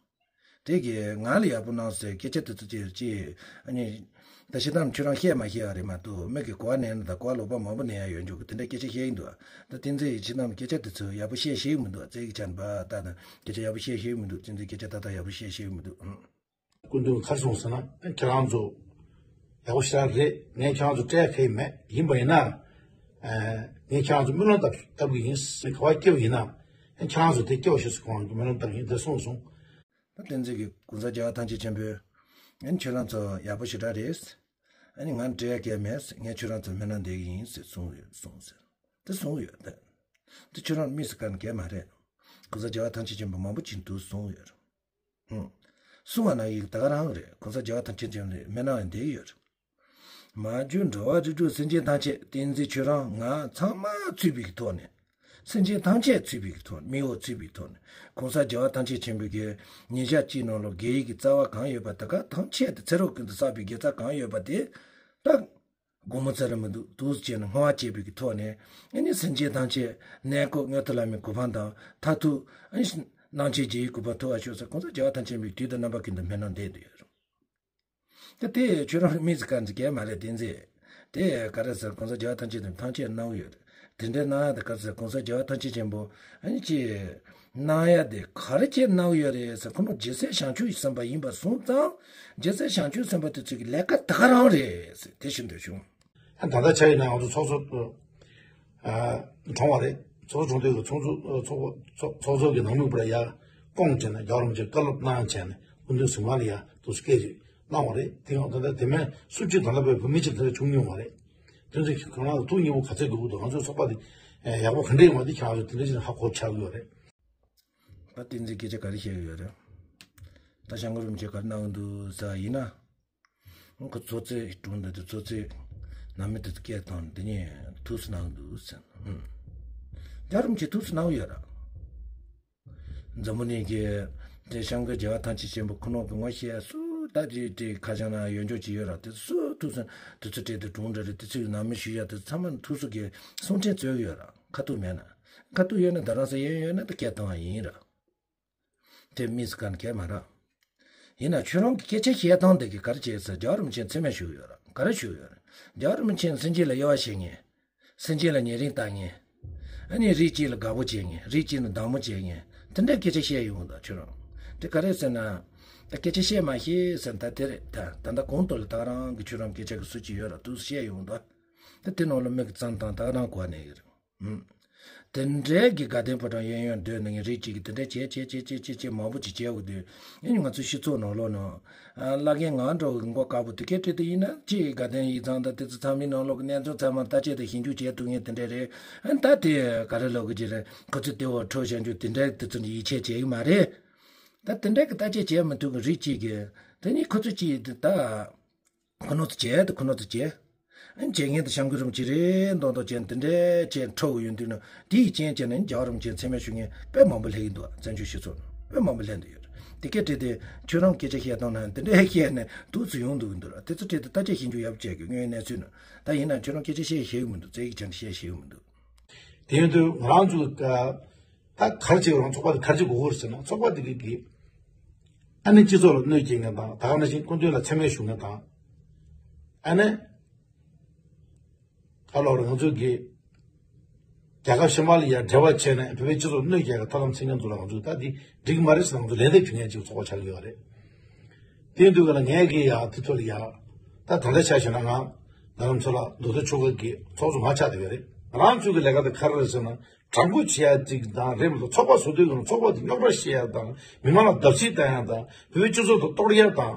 དེ་གིས་ང་ལ་ཡག་པོ་གནང་ཟེར་སྐད་ཆ་དེ་ཚོ་ཅིག་ཅིག་ཨ་ནི། ད་ཤི་དམ་ཁྱོད་རང་བཤད་མ་ཤེས་པ་རེད་མ་གཏོགས། མི་གི་གོ་བ་ལེན་ན་ད་གོ་བ་ལོག་པ་མང་པོ་ལེན་ཡ་ཡོད་འཇུག་གི། དེ་འདྲ་སྐད་ཆ་བཤད་ཡིན་འདུག་ད་བསྟན་འཛིན་ཡིས་ཤི་དམ་སྐད་ཆ་དེ་ཚོ་ཡག་པོ་བཤད་ཤེས་ཀྱི་མི་འདུག་རྩེ་གི་ཆ་ནས་པ་ད་ད་སྐད་ཆ་ཡག་པོ་བཤད་ཤེས་ཀྱི་མི་འདུག་བསྟན་འཛིན་སྐད་ཆ་ད་ད་ཡག་པོ་བཤད་ཤེས་ཀྱི་མི་འདུག་སྐུ་མདུན་ག་རེ་གསུངས་ཟེར་ན། ཁྱེད་རང་ཚོ་ཡག་པོ་ཞེ་དྲག་རེད། ངས་ཁྱེད་རང་ཚོ་སྤྲད་ཁ་ཡི་མེད། ཡིན་པ་ཡིན་ན། ཨ། ངས་ཁྱེད་རང་ཚོ་སྨོན་ལམ་བཏབ་བཏབ་གི་ཡིན། ག་བ་སྐྱེ་བ་ཡིན་ན། ཁྱེད་རང་ཚོ་དེ་སྐྱེ་བ་ཤེས་སུ་གང་གི་སྨོན་ལམ་བཏབ་གི་ཡིན། དེ་གསུངས་སོང་། ད་བསྟན་འཛིན་གྱིས་གོང་ས་རྒྱལ་བ་ཐམས་ཅད་མཁྱེན་པས། ཨ་ནི་ཁྱོད་རང་ཚོ་ཡག་པོ་ཞེ་དྲག་རེད། ཨ་ནི་ང་སྤྲད་ཡ་གལ་མེད། ངས་ཁྱོད་རང་ཚོ་སྨོན་ལམ་འདེབས་ཀྱི་ཡིན་ཟེར་གསུངས་ཡོད་གསུངས་ཟེར། དེ་གསུངས་ཡོད་དེ། དེ་ཁྱོད་རང་དམིགས་སུ་བཀར་ན་གལ་མ་རེད། གོང་ས་རྒྱལ་བ་ཐམས་ཅད་མཁྱེན་པ་མང་པོ་ཅིག་འདུག་གསུངས་ཡོད་རེད། ཧུམ། གསུང་བ་ན་ཡིག་ད་ག་རང་རེད། གོང་ས་རྒྱལ་བ་ཐམས་ཅད་མཁྱེན་པའི་སྨན་ནང་ཡང་བསྡད་ཡོད་རེད། མ་གྱུར་འགྲོ་བ་རིགས་དྲུག་སེམས་ཅན་ཐམས་ཅད་བསྟན་འཛིན་ཁྱོད་རང་ང་ཚང་མ་ཚུད་པའི་ཐོག་ནས། སེམས་ཅན་ཐམས་ཅད་ཚུད་པའི་ཐོག་ནས། མི་འོ་ཚུད་པའི་ཐོག་ནས། གོང་ས་རྒྱལ་བ་ཐམས་ཅད་མཁྱེན་པའི་གི་ཉིན་ཞག་གཅིག་ནང་ལ་དགེ་བའི་གི་རྩ་བ་གང་ཡོད་པ་དེ་ག་ཐམས་ཅད་དེ་ཚེ་རབས་ཀུན་ཏུ་བསགས་པའི་དགེ་རྩ་གང་ཡོད་པ་དེ་ད། དགོངས་པ་ཚར་རེ་མི་འདུག་འདུག་སེ་བྱས་ནས་བསྔོ་བ་བྱས་པའི་གི་ཐོག་ནས། ཨ་ནི་སེམས་ཅན་ཐམས་ཅད་ནད་འགོག་མྱུར་དུ་ལམ་མེ་གོ་འཕང་དང་མཐར་ཐུག་ཨ་ནི་སྣང་མཆེད་བརྒྱད་ཀྱི་གོ་འཕང་ཐོབ་པར་ཤོག་ཟེར་གོང་ས་རྒྱལ་བ་ཐམས་ཅད་མཁྱེན་པའི་དུས་དང་རྣམ་པ་ཀུན་ཏུ་སྨོན་ལམ་འདེབས་བསྡད་ཡོད་རེད། ད་དེ་ཁྱོད་རང་དམིགས་སུ་བཀར་ནས་གལ་མ་རེད། བསྟན་འཛིན། དེ་ག་རེ་ཟེར། གོང་ས་རྒྱལ་བ་ཐམས་ཅད་མཁྱེན་པས་ཐམས་ཅད་གནང་གི་ཡོད་རེད། དེ་འདྲའི་གནང་ཡ་དེ་ག་རེ་ཟེར། གོང་ས་རྒྱལ་བ་ཐམས་ཅད་མཁྱེན་པས་ཨ་ནི་ཅི། གནང་ཡ་དེ་ག་རེ་བྱས་གནང་གི་ཡོད་རེད་ཟེར། ཁོ་རང་རྒྱལ་སྲས་བྱང་ཆུབ་སེམས་དཔའ་ཡིན་པ་སོང་ཙང་། རྒྱལ་སྲས་བྱང་ཆུབ་སེམས་དཔའ་དེ་ཚོ་གི་ལས་ཀ་ད་ག་རང་རེད་ཟེར་དེ་བཞིན་དུ་བྱུང་། ད་ལྟ་ཆ་ཡིན་ན་ང་ཚོ་ཚོགས་གཙོ་ཨ་གྲོངས་པ་རེད། ཚོགས་གཙོ་གྲོངས་དུས་ཚོགས་གཙོ་ཚོགས་ཚོགས་ཚོགས་གཙོ་གི་ནང་མི་པར་ཡ་སྐོང་བྱས་ནས་རྒྱལ་བ་རིན་པོ་ཆེ་བཀའ་སློབ་གནང་བྱས་ནས་སྐུ་མདུན་གཟིམ་ཁང་ལ་ཡ་དུ་སྐད་ཅིག་གནང་བ་རེད། དེ་ཡང་ད་ལྟ་དེ་མིན་སུ་གཅིག་ད་ལྟ་བོད་བོད་མི་གཅིག་ད་ལྟ་བྱུང་མྱོང་བ་རེད། དེ་ཚོ་ཁྱེད་རང་ལ་ཐུགས་མཉེས་པོ་ག་ཚད་དགོས་ཀྱི་འདུག་ང་ཚོའི་ཚོགས་པ་དེ་ཡག་པོ་ག་འདྲ་ཡོང་བ་དེ་ཁྱེད་རང་ཚོ་དེ་འདྲ་ཞིག་ཧ་གོ་ཆགས་ཀྱི་ཡོད་རེད། ད་བསྟན་འཛིན་སྐད་ཆ་ག་རེ་བཤད་ཀྱི་ཡོད་རེད། ད་སྐྱབས་མགོན་རིན་པོ་ཆེ་ག་རེ་གནང་གི་འདུག་ཟེར་བ་ཡིན་ན། ཁོ་ཚོགས་གཙོས་དྲུང་འདི་དུ་ཚོགས་གཙོས་ནང་མི་དེ་ཚོ་སྐད་བཏང་། འདི་ཉིད་ཐུགས་སུ་གནང་གི་འདུག་ཟེར། ཧུམ། རྒྱལ་བ་རིན་པོ་ཆེ་ཐུགས་སུ་གནང་གི་ཡོད་ར། འཛམ་བུ་གླིང་གི་དེ་སྐྱབས་མགོན་རྒྱལ་བ་ཐམས་ཅད་མཁྱེན་པ་ཁོ་ནོ་གི་ངོ་ཤེས་སུ་ད་དེ་དེ་ཁ་བྱང་ན་ཡོད་འཇོག་ཅིག་ཡོད་ར། དེ་སུ་ཐུགས་སུ་དེ་ཚོ་སྤྲད་དེ་དྲུང་འདྲ་རེད། དེ་ཚོའི་ནང་མི་ཞུ་ཡ་དེ་ཚང་མ་ཐུགས་སུ་གི་གསུང་འཕྲིན་སྩོལ་གི་ཡོད་ར། ཁ་ཐུག་མེད་ན། ཁ་ཐུག་ཡོད་ན་ད་རང་ས་ཡོད་ཡོད་ན་དེ་སྐད་བཏང་བ་ཡིན་ར། དེ་དམིགས་སུ་བཀར་ན་གལ་མ་རེད། ཡིན་ན་ཁྱོད་རང་གི་སྐད་ཆ་བཤད་སྟངས་དེ་གིས་ག་རེ་བྱས་ཟེར། རྒྱལ་བ་རིན་པོ་ཆེ་མཚན་སྨད་ཞུ་གི་ཡོད་ར། ག་རེ་ཞུ་གི་ཡོད་ར། རྒྱལ་བ་རིན་པོ་ཆེ་སེམས་ཅན་ལ་དབྱེ་བ་ཕྱེ་མཁན། སེམས་ཅན་ལ་ཉེ་རིང་ལྟ་མཁན། ཨ་ནི་རིགས་གཅིག་ལ་དགའ་པོ་བྱེད་མཁན། རིགས་གཅིག་ལ་སྡང་པོ་བྱེད་མཁན། དེ་འདྲའི་སྐད་ཆ་བཤད་ཡོང་ད་ཁྱོད་རང་། དེ་ག་རེ་ཟེར་ན། ད་སྐད་ཆ་བཤད་མ་ཤེས་ཟེར་ན་ད་དེ་རེད། ད་ད་ལྟ་གོང་དུ་ལ་ད་རང་གི་ཁྱོད་རང་སྐད་ཆ་གི་སུ་གཅིག་ཡོད་ར་འདུག་བཤད་ཡོང་ད། ད་དེ་ནང་ལ་མིག་གིས་བཙུམས་དང་ད་རང་གོ་ནས་ཡོད་རེད། ཨུམ། དེ་འདྲའི་གི་དགའ་ལྡན་ཕོ་བྲང་གཡས་གཡོན་སྡོད་ནས་རིགས་གཅིག་གིས་དེ་འདྲ་བྱས་བྱས་བྱས་བྱས་བྱས་བྱས་མང་པོ་ཅིག་བྱས་འོ་དུས། ཨ་ནི་ང་ཚོའི་སྤྱི་ཚོགས་ནང་ལོགས་ནང་། ཨ། བླ་རྒན་ང་འདྲ་བོ་གི་མགོ་དཀར་པོ་དེ་གའི་གྲས་དེ་ཡིན་ན་ཅིག་དགའ་ལྡན་ཡིག་ཚང་དང་དེ་ཚོ་ཚང་མའི་ནང་ལོགས་ཀྱི་གནས་ཚུལ་ཚང་མ་བརྟག་དཔྱད་དང་ཞིབ་འཇུག་བྱས་ཐུབ་མཁན་དེ་འདྲ་རེད། ཨ་ནི་ད་དེ་ག་རེ་ལབ་དགོས་ཀྱི་རེད། ཁོ་ཚོ་དེ་འོ་འཕྲོ་བཞག་རྒྱུ་དེ་འདྲ་དེ་ཚོ་ཡིད་ཆེས་བྱེད་ཀྱི་མ་རེད། ད་དེ་འདྲ་གི་བརྟག་དཔྱད་བྱེད་མི་ཐུབ་གི་རིགས་གཅིག་གིས་དེ་ནི་ཁོ་ཚོ་གཅིག་དེ་ད། ཁོ་ནོ་ཚོ་བྱས་དེ་ཁོ་ནོ་ཚོ་བྱས། ཨ་ནི་བྱེད་མཁན་དེ་སྐྱབས་མགོན་རིན་པོ་ཆེ་རེད་མདོག་མདོག་བྱས་དེ་འདྲའི་བྱས་འཕྲོ་གི་ཡོང་དུས་ན། དེའི་རྐྱེན་བྱས་ནས་རྒྱལ་བ་རིན་པོ་ཆེ་མཚན་སྨད་ཞུ་མཁན་དཔེ་མང་པོ་སླེབས་ཀྱི་འདུག་བཙན་བྱོལ་སྤྱི་ཚོགས་ནང་དཔེ་མང་པོ་སླེབས་བསྡད་ཡོད་རེད། དེ་སྐད་བྲིས་ཏེ་ཁྱོད་རང་སྐད་ཆ་བཤད་སྟངས་ན་དེ་འདྲའི་བཤད་ནས་འདུག་ཚུལ་ཡོང་འདུག་གི་འདུག་ར། དེ་ཚོ་བྲིས་ཏེ་བརྟག་དཔྱད་ཞིབ་འཇུག་ཡག་པོ་བྱས་དགོས། དངོས་ཡོད་གནས་ཚུལ་ནང་ད་ཡིན་ན་ཁྱོད་རང་སྐད་ཆ་བཤད་ཤེས་ཀྱི་མི་འདུག་རྩ་ཡིག་ཅན་བཤད་ཤེས་ཀྱི་མི་འདུག་དེ་ཡིན་དུས་ང་རང་ཚོ་ད་ག་རེ་བྱེད་རང་ཚོགས་པ་དེ་ག་རེ་བྱེད་དགོས་ཀྱི་རེད་ཟེར་ན། ཚོགས་པ་དེ་གི་གི་ཨ་ནི་སྤྱི་ཚོགས་ལ་གནོད་སྐྱེལ་མཁན་དང་། ད་ག་ནང་བཞིན་སྐུ་མདུན་ལ་མཚན་སྨད་ཞུ་མཁན་དང་། ཨ་ནི་ག་ལོར་ང་ཚོས་ཀྱི་རྒྱལ་ཁབ་གཞན་པ་ལ་ཡང་འབྲེལ་བ་བྱས་ནས་བོད་པའི་སྤྱི་ཚོགས་གནོད་སྐྱེལ་གྱི་ཐབས་ལམ་འཚོལ་མཁན་ཚོ་ལ་ང་ཚོས་ད་འདི་འགྲིག་མ་རེད་ཟེར་ང་ཚོ་ལན་འདེབས་ཞུ་མཁན་ཅིག་ཚོགས་པ་ཆགས་ཀྱི་ཡོད་རེད། དེ་འདུག་ག་ལ་ངས་ཀྱི་ཡང་དེ་ཚོ་ལ་ཡང་ད་ད་ལྟ་ཆ་བཞག་ན་ང་རྡ་རམ་ས་ལ་རྡོ་རྗེ་ཆོས་འཁོར་གྱི་ཚོགས་གཙོ་ང་ཆགས་བསྡད་ཡོད་རེད། ང་རང་ཚོའི་གི་ལས་ཀ་དེ་ག་རེ་རེད་ཟེར་ན། དྲང་པོ་བྱེད་ཡ་ཅིག་དང་རེད་མ་གཏོགས། ཚོགས་པ་བཟོ་དུས་ཀྱི་ཚོགས་པ་དེ་རྙོག་དྲ་བཤད་ཡ་དང་། མི་མང་ལ་བརྡབ་གསིག་བཏང་ཡ་དང་། བོད་པའི་སྤྱི་ཚོགས་དེ་གཏོར་ཡ་དང་།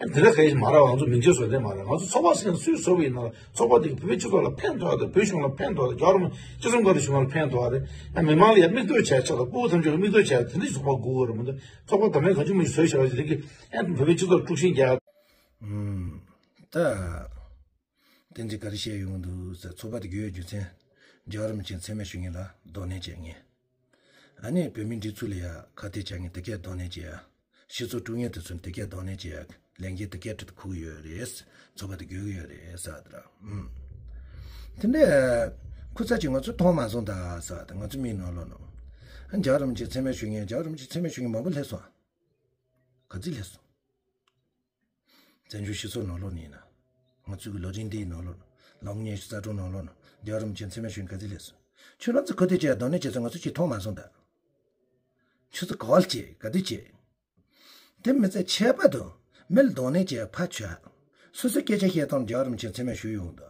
དེ་འདྲ་གལ་ཆེ་མ་རེད། ང་ཚོ་མིང་ཆད་བཟོ་འདྲ་མ་རེད། ང་ཚོ་ཚོགས་པ་ཟེར་ན་སུས་བཟོས་པ་ཡིན་ན་ཚོགས་པ་དེ་གིས་བོད་པའི་སྤྱི་ཚོགས་ལ་ཕན་ཐོགས་དང་བོད་གཞུང་ལ་ཕན་ཐོགས་དང་རྒྱལ་བ་རིན་པོ་ཆེ་གསུམ་ག་རེ་གཞུང་ལ་ཕན་ཐོགས་རེད། ཡང་མི་མང་ལ་ཡང་མིག་ལྟོས་བྱས་ཆོག་དང་སྤུ་གུ་ཐམས་ཅད་ལ་མིག་ལྟོས་བྱས་དེ་འདྲ་ཚོགས་པ་དགོས་ཀྱི་རེད་མི་འདུག་ཚོགས་པ་དང་མིང་གང་བྱུང་མི་བཟོས་བཞག་པ་ཞིག་དེ་གིས་ཡང་བོད་པའི་སྤྱི་ཚོགས་དཀྲུག་ཤིང་རྒྱག་ད། དེ་འདྲ་ག་རེ་བཤད་ཡོང་འདུག་ཟེར། ཚོགས་པ་དེ་དགོས་ཡོད་རྒྱུ་མཚན། རྒྱལ་བ་རིན་པོ་ཆེ་མཚན་སྨད་ཞུ་མཁན་ལ་དོ་ནན་བྱེད་མཁན། ཨ་ནི་བོད་མིའི་སྒྲིག་འཛུགས་ལ་ཡ་ཁ་གཏད་བཅག་མཁན་དེ་གས་དོ་ནན་བྱེད་ཡ། སྤྱི་ཚོགས་དཀྲུག་མཁན་དེ་ཚོ་དེ་གས་དོ་ནན་བྱེད་ཡ། ལས་འགན་དེ་གས་ཁྲིད་དུ་ཁུག་ཡོད་རེད། ཚོགས་པ་དེ་དགོས་ཀྱི་ཡོད་རེད་ཟེར་བ་དེ་ར། ཨུམ། དེ་འདྲ་ཁུ་ཚ་ཅིག་ང་ཚོས་མཐོང་མ་སོང་ད་ཟེར་བ་དེ་ང་ཚོའི་མིག་ནང་ལོགས་ནང་། ཨ་རྒྱལ་བ་རིན་པོ་ཆེ་མཚན་སྨད་ཞུ་མཁན་རྒྱལ་བ་རིན་པོ་ཆེ་མཚན་སྨད་ཞུ་མཁན་མང་པོ་སླེབས་སོང་། ག་ཚོད་སླེབས་སོང་། བཙན་བྱོལ་སྤྱི་ཚོགས་ནང་ལོགས་ནས་ཡིན་ན། ང་ཚོའི་གི་ལོ་རྒྱུས་འདིའི་ནང་ལོགས་ནང་། ལམ་སྙན་ཞུ་རྩ་ཁྲིམས་ནང་ལོགས་ནང་རྒྱལ་བ་རིན་པོ་ཆེ་མཚན་སྨད་ཞུ་མཁན་ག་ཚོད་སླེབས་སོང་། ཁྱོད་རང་ཚོ་ཁ་གཏད་བཅག་དོ་ནན་བྱས་ཚོད་ང་ཚོ་ཅིག་མཐོང་མ་སོང་ད། ཁྱོད་ཚོ་ག་བ་ལ་བྱེད་ག་དུས་བྱེད། དེ་མི་ཚད་ཁྱད་པར་དུ་མི་ལ་དོ་ནན་བྱས་ཕར་ཆོད། སོ་སོའི་སྐད་ཆ་བཤད་སྟངས་རྒྱལ་བ་རིན་པོ་ཆེ་མཚན་སྨད་ཞུ་ཡོང་ད།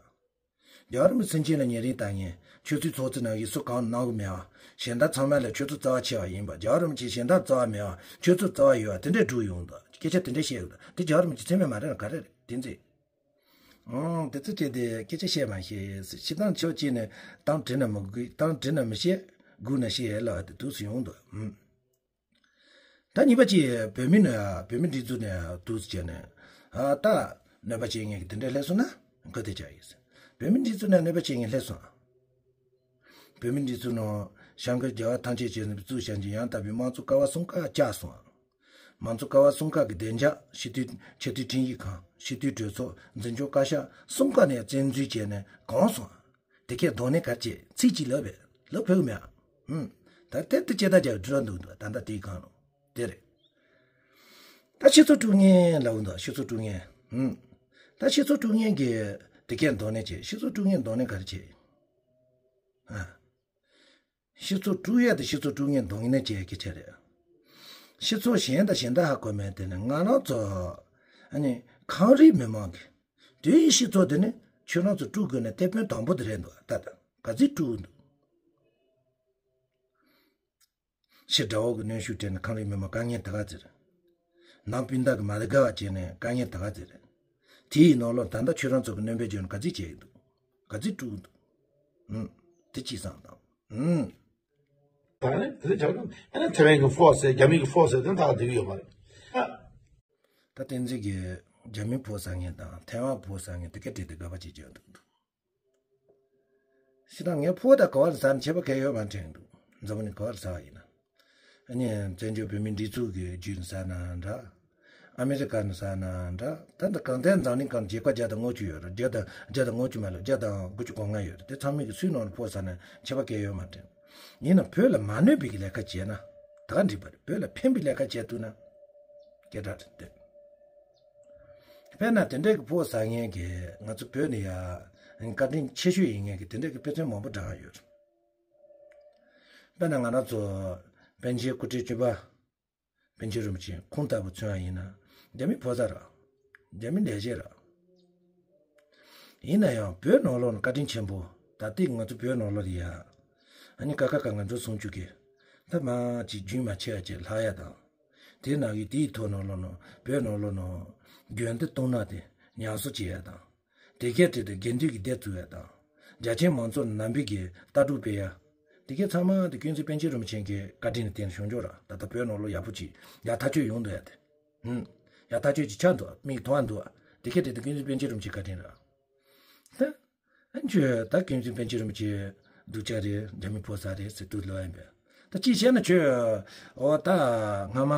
རྒྱལ་བ་རིན་པོ་ཆེ་མཚན་ཅན་ལ་ཉེ་རིང་ལྟ་ངན། ཁྱོད་ཚོའི་ཚོགས་གཙོ་ནང་གི་སུ་གང་གནང་གི་མེད་པ། གཞན་དག་ཚང་མ་ལས་ཁྱོད་ཚོ་རྩ་བ་ཆེ་བ་ཡིན་པ། རྒྱལ་བ་རིན་པོ་ཆེ་གཞན་དག་རྩ་བ་མེད་པ། ཁྱོད་ཚོ་རྩ་བ་ཡོད་པ་དེ་འདྲས་སྒྲུག་ཡོང་འདུག་སྐད་ཆ་དེ་འདྲས་བཤད་ཡོད་འདུག་དེ་རྒྱལ་བ་རིན་པོ་ཆེ་མཚན་སྨད་མ་རེད་ན་ག་རེ་རེད་དེ་ཚོས། ཨང་། དེ་ཚོ་བྱས་ཏེ་སྐད་ཆ་བཤད་མ་ཤེས་སྤྱིར་བཏང་ཕྱོགས་གཅིག་ནས་གཏམ་དྲིས་ན་མི་དགོས། གཏམ་དྲིས་ན་མི་བཤད། སྒུག་ན་བཤད་ལ་དེ་འདུག་སེ་ཡོང་འདུག་ཨང་། ད་གཉིས་པ་གཅིག་བོད་མི་ནས་བོད་མི་སྒྲིག་འཛུགས་ནས་འདུག་སེ་བྱས་ནས་ཨ་ད་གནོད་པ་བྱེད་མཁན་གྱི་དེ་འདྲ་སླེབས་སོང་ན་ག་དེ་ཆགས་ཡིན་ཟེར། བོད་མི་སྒྲིག་འཛུགས་ནས་གནོད་པ་བྱེད་མཁན་སླེབས་སོང་། བོད་མི་སྒྲིག་འཛུགས་ནང་བྱང་གི་རྒྱལ་བ་ཐམས་ཅད་ཀྱི་གཙུག་བྱང་ཆེ་ཡང་དག་པའི་དམངས་གཙོ་ཀ་བ་གསུམ་ཀ་བཅག་སོང་། དམངས་གཙོ་ཀ་བ་གསུམ་ཀ་གི་བདེ་འཇགས་སྤྱི་འཐུས་ཆེས་མཐོའི་ཁྲིམས་ཞིབ་ཁང་། སྤྱི་འཐུས་གྲོས་ཚོགས། འཛིན་སྐྱོང་བཀའ་ཤག་གསུམ་ཀ་ནས་བཙན་འཛུལ་བྱས་ནས་གང་སོང་། དེ་གས་དོ་ནན་ག་རེ་བྱེད། ཚིག་གཅིག་ལབ་པས་ལབ་ཕོད་མེད། ཨུམ། ད་དེ་དེ་ཅི་ལྟར་རྒྱག་འགྲོ་འདུག་འདུག་ད་ལྟ་དེའི་སྒང་ལ་དེ་རེད། ད་སྤྱི་ཚོགས་དཀྲུག་མཁན་ལབ་འདུག་སྤྱི་ཚོགས་དཀྲུག་མཁན། ཨུམ། ད་སྤྱི་ཚོགས་དཀྲུག་མཁན་གྱིས་དེ་གས་དོ་ནན་བྱེད། སྤྱི་ཚོགས་དཀྲུག་མཁན་དོ་ནན་ག་རེ་བྱེད། ཨ། སྤྱི་ཚོགས་དཀྲུག་ཡ་དེ་སྤྱི་ཚོགས་དཀྲུག་མཁན་དོ་ནན་བྱེད་ཀྱི་ཆ་རེད། སྤྱི་ཚོགས་གཞན་དང་གཞན་དག་ཧ་གོ་མེད། དེ་ནི་ང་རང་ཚོ་ཨ་ནི་ཁམས་རིགས་མི་མང་གི་དེའི་སྤྱི་ཚོགས་དེ་ནི་ཁྱོད་རང་ཚོ་དཀྲུག་དགོས་ན་དེད་དཔོན་དང་པོ་དེ་རེད་འདུག་ད་ལྟ་ག་ཚོད་དཀྲུག་འདུག་ཕྱི་དགྲ་བོ་གི་གནོན་ཤུགས་སྤྲད་ནས་ཁམས་རིགས་མི་མང་དཀའ་ངལ་དེ་ག་ཚོད་རེད། ནང་སྤུན་ཟླ་གི་མ་དགའ་བ་བྱས་ནས་དཀའ་ངལ་དེ་ག་ཚོད་རེད། དེའི་ནང་ལོགས་ད་ལྟ་ཁྱོད་རང་ཚོ་གི་སྣོན་པའི་རྒྱུ་ནི་ག་ཚོད་བྱས་ཡོད་འདུག་ག་ཚོད་དཀྲུག་འདུག་ཨུམ། དེ་ཅི་བསམ་དང་། ཨུམ། ད་ནི་དེ་ཚོ་རྒྱག་གི་ཨ་ནི་ཐེ་ཝན་གི་ཕོག་ཟེར་རྒྱ་མི་གི་ཕོག་ཟེར་དེ་ད་བསྡད་ཀྱི་ཡོད་མ་རེད། ཨ། ད་བསྟན་འཛིན་གྱིས་རྒྱ་མི་ཕོག་ཟ་མཁན་དང་ཐེ་ཝན་ཕོག་ཟ་མཁན་དེ་ག་འདྲ་དེ་དགའ་པོ་བྱེད་ཀྱི་འདུག་འདུག་སྤྱིར་བཏང་ངས་ཕོག་དང་ག་བ་ལ་ཟ་ན་ཁྱད་པར་གང་ཡོད་མ་དྲན་འདུག་འཛམ་བུ་གླིང་ག་བ་ལ་ཟ་བ་ཡིན་ན། ཨ་ནི་བཙན་བྱོལ་བོད་མིའི་སྒྲིག་འཛུགས་ཀྱི་བརྒྱུད་ནས་ཟ་ན་འདྲ། ཨ་མི་རི་ཀ་ནས་ཟ་ན་འདྲ། ད་ལྟ་གང་ལྟར་འཛམ་གླིང་སྒང་བྱེད་སྒོ་བརྒྱ་དང་ལྔ་བཅུ་ཡོད་རེད། བརྒྱ་དང་བརྒྱ་དང་ལྔ་བཅུ་མ་ལོ་བརྒྱ་དང་དགུ་བཅུ་གོ་ལྔ་ཡོད་རེད། དེ་ཚང་མས་ཀྱི་སུའི་ནང་ལ་ཕོག་ཟ་ན་ཁྱད་པར་གང་ཡོད་མ་དྲན། ཡིན་ན་བོད་ལ་མ་གནོད་པའི་གི་ལས་ཀ་བྱས་ན་ད་ག་འགྲིག་པ་རེད། བོད་ལ་ཕན་པའི་ལས་ཀ་བྱས་ཐུབ་ན་སྐད་གྲགས་རེད་དེ། དཔེར་ན་དེ་འདྲའི་གི་ཕོག་ཟ་མཁན་གྱི་ང་ཚོ་བོད་ནས་ཡ་བཀའ་དྲིན་ཆེ་ཤོས་ཡིན་མཁན་གྱི་དེ་འདྲའི་གི་དཔེ་མཚོན་མང་པོ་བགྲང་ཡ་ཡོད་རེད། དཔེར་ན་ང་རང་ཚོ་པཎ་ཆེན་སྐུ་ཕྲེང་བཅུ་པ་པཎ་ཆེན་རིན་པོ་ཆེ་ཁོང་ལྟ་བུ་མཚོན་པ་ཡིན་ན་རྒྱ་མི་ཕོག་ཟ་ར། རྒྱ་མི་ལས་བྱེད་ར། ཡིན་ན་ཡང་བོད་ནང་ལོགས་ནས་བཀའ་དྲིན་ཆེན་པོ་ད་ལྟའི་ང་ཚོ་བོད་ནང་ལོགས་ལ་ཡ། ཨ་ནི་ཀ་ཁ་ག་ང་ཚོ་སུམ་ཅུ་གི་ད་མ་ཅིག་རྒྱུན་མ་ཆད་ཅིག་ལྷག་ཡ་དང་། དེ་ནང་གི་དེའི་ཐོག་ནང་ལོགས་ནང་བོད་ནང་ལོགས་ནང་དགོན་སྡེ་གཏོར་ན་དེ་ཉམས་གསོ་བྱེད་ཡ་དང་། དེ་གས་དེ་དེ་དགེ་འདུན་གྱི་སྡེ་བཙུགས་ཡ་དང་། རྒྱ་ཆེན་མང་ཚོགས་ནང་ནང་པའི་གི་ལྟ་གྲུབ་སྤེལ་ཡ། དེ་གས་ཚང་མ་དེ་ཀུན་གཟིགས་པཎ་ཆེན་རིན་པོ་ཆེ་གི་བཀའ་དྲིན་ལ་བརྟེན་ནས་བྱུང་ཆོག་ར། ད་ལྟ་བོད་ནང་ལོགས་ཡག་པོ་ཅིག་ཡག་ཐག་ཆོད་ཡོང་འདུག་ཡ་དེ། ཧུམ། ཡག་ཐག་ཆོད་ཅིག་ཆགས་འདུག་མིག་མཐོང་བ་འདུག་དེ་གས་དེ་དེ་ཀུན་གཟིགས་པཎ་ཆེན་རིན་པོ་ཆེའི་བཀའ་དྲིན་ར། ད། ཨ་ཁྱོད་ད་ཀུན་གཟིགས་པཎ་ཆེན་རིན་པོ་ཆེ་སྡུག་ཅག་རེད། རྒྱ་མི་ཕོག་ཟ་རེད་ཟེར་དུས་ལོས་ཡིན་པས། ད་ཅིའི་ཕྱིར་ན་ཁྱོད་འོ་ད་སྔ་མ་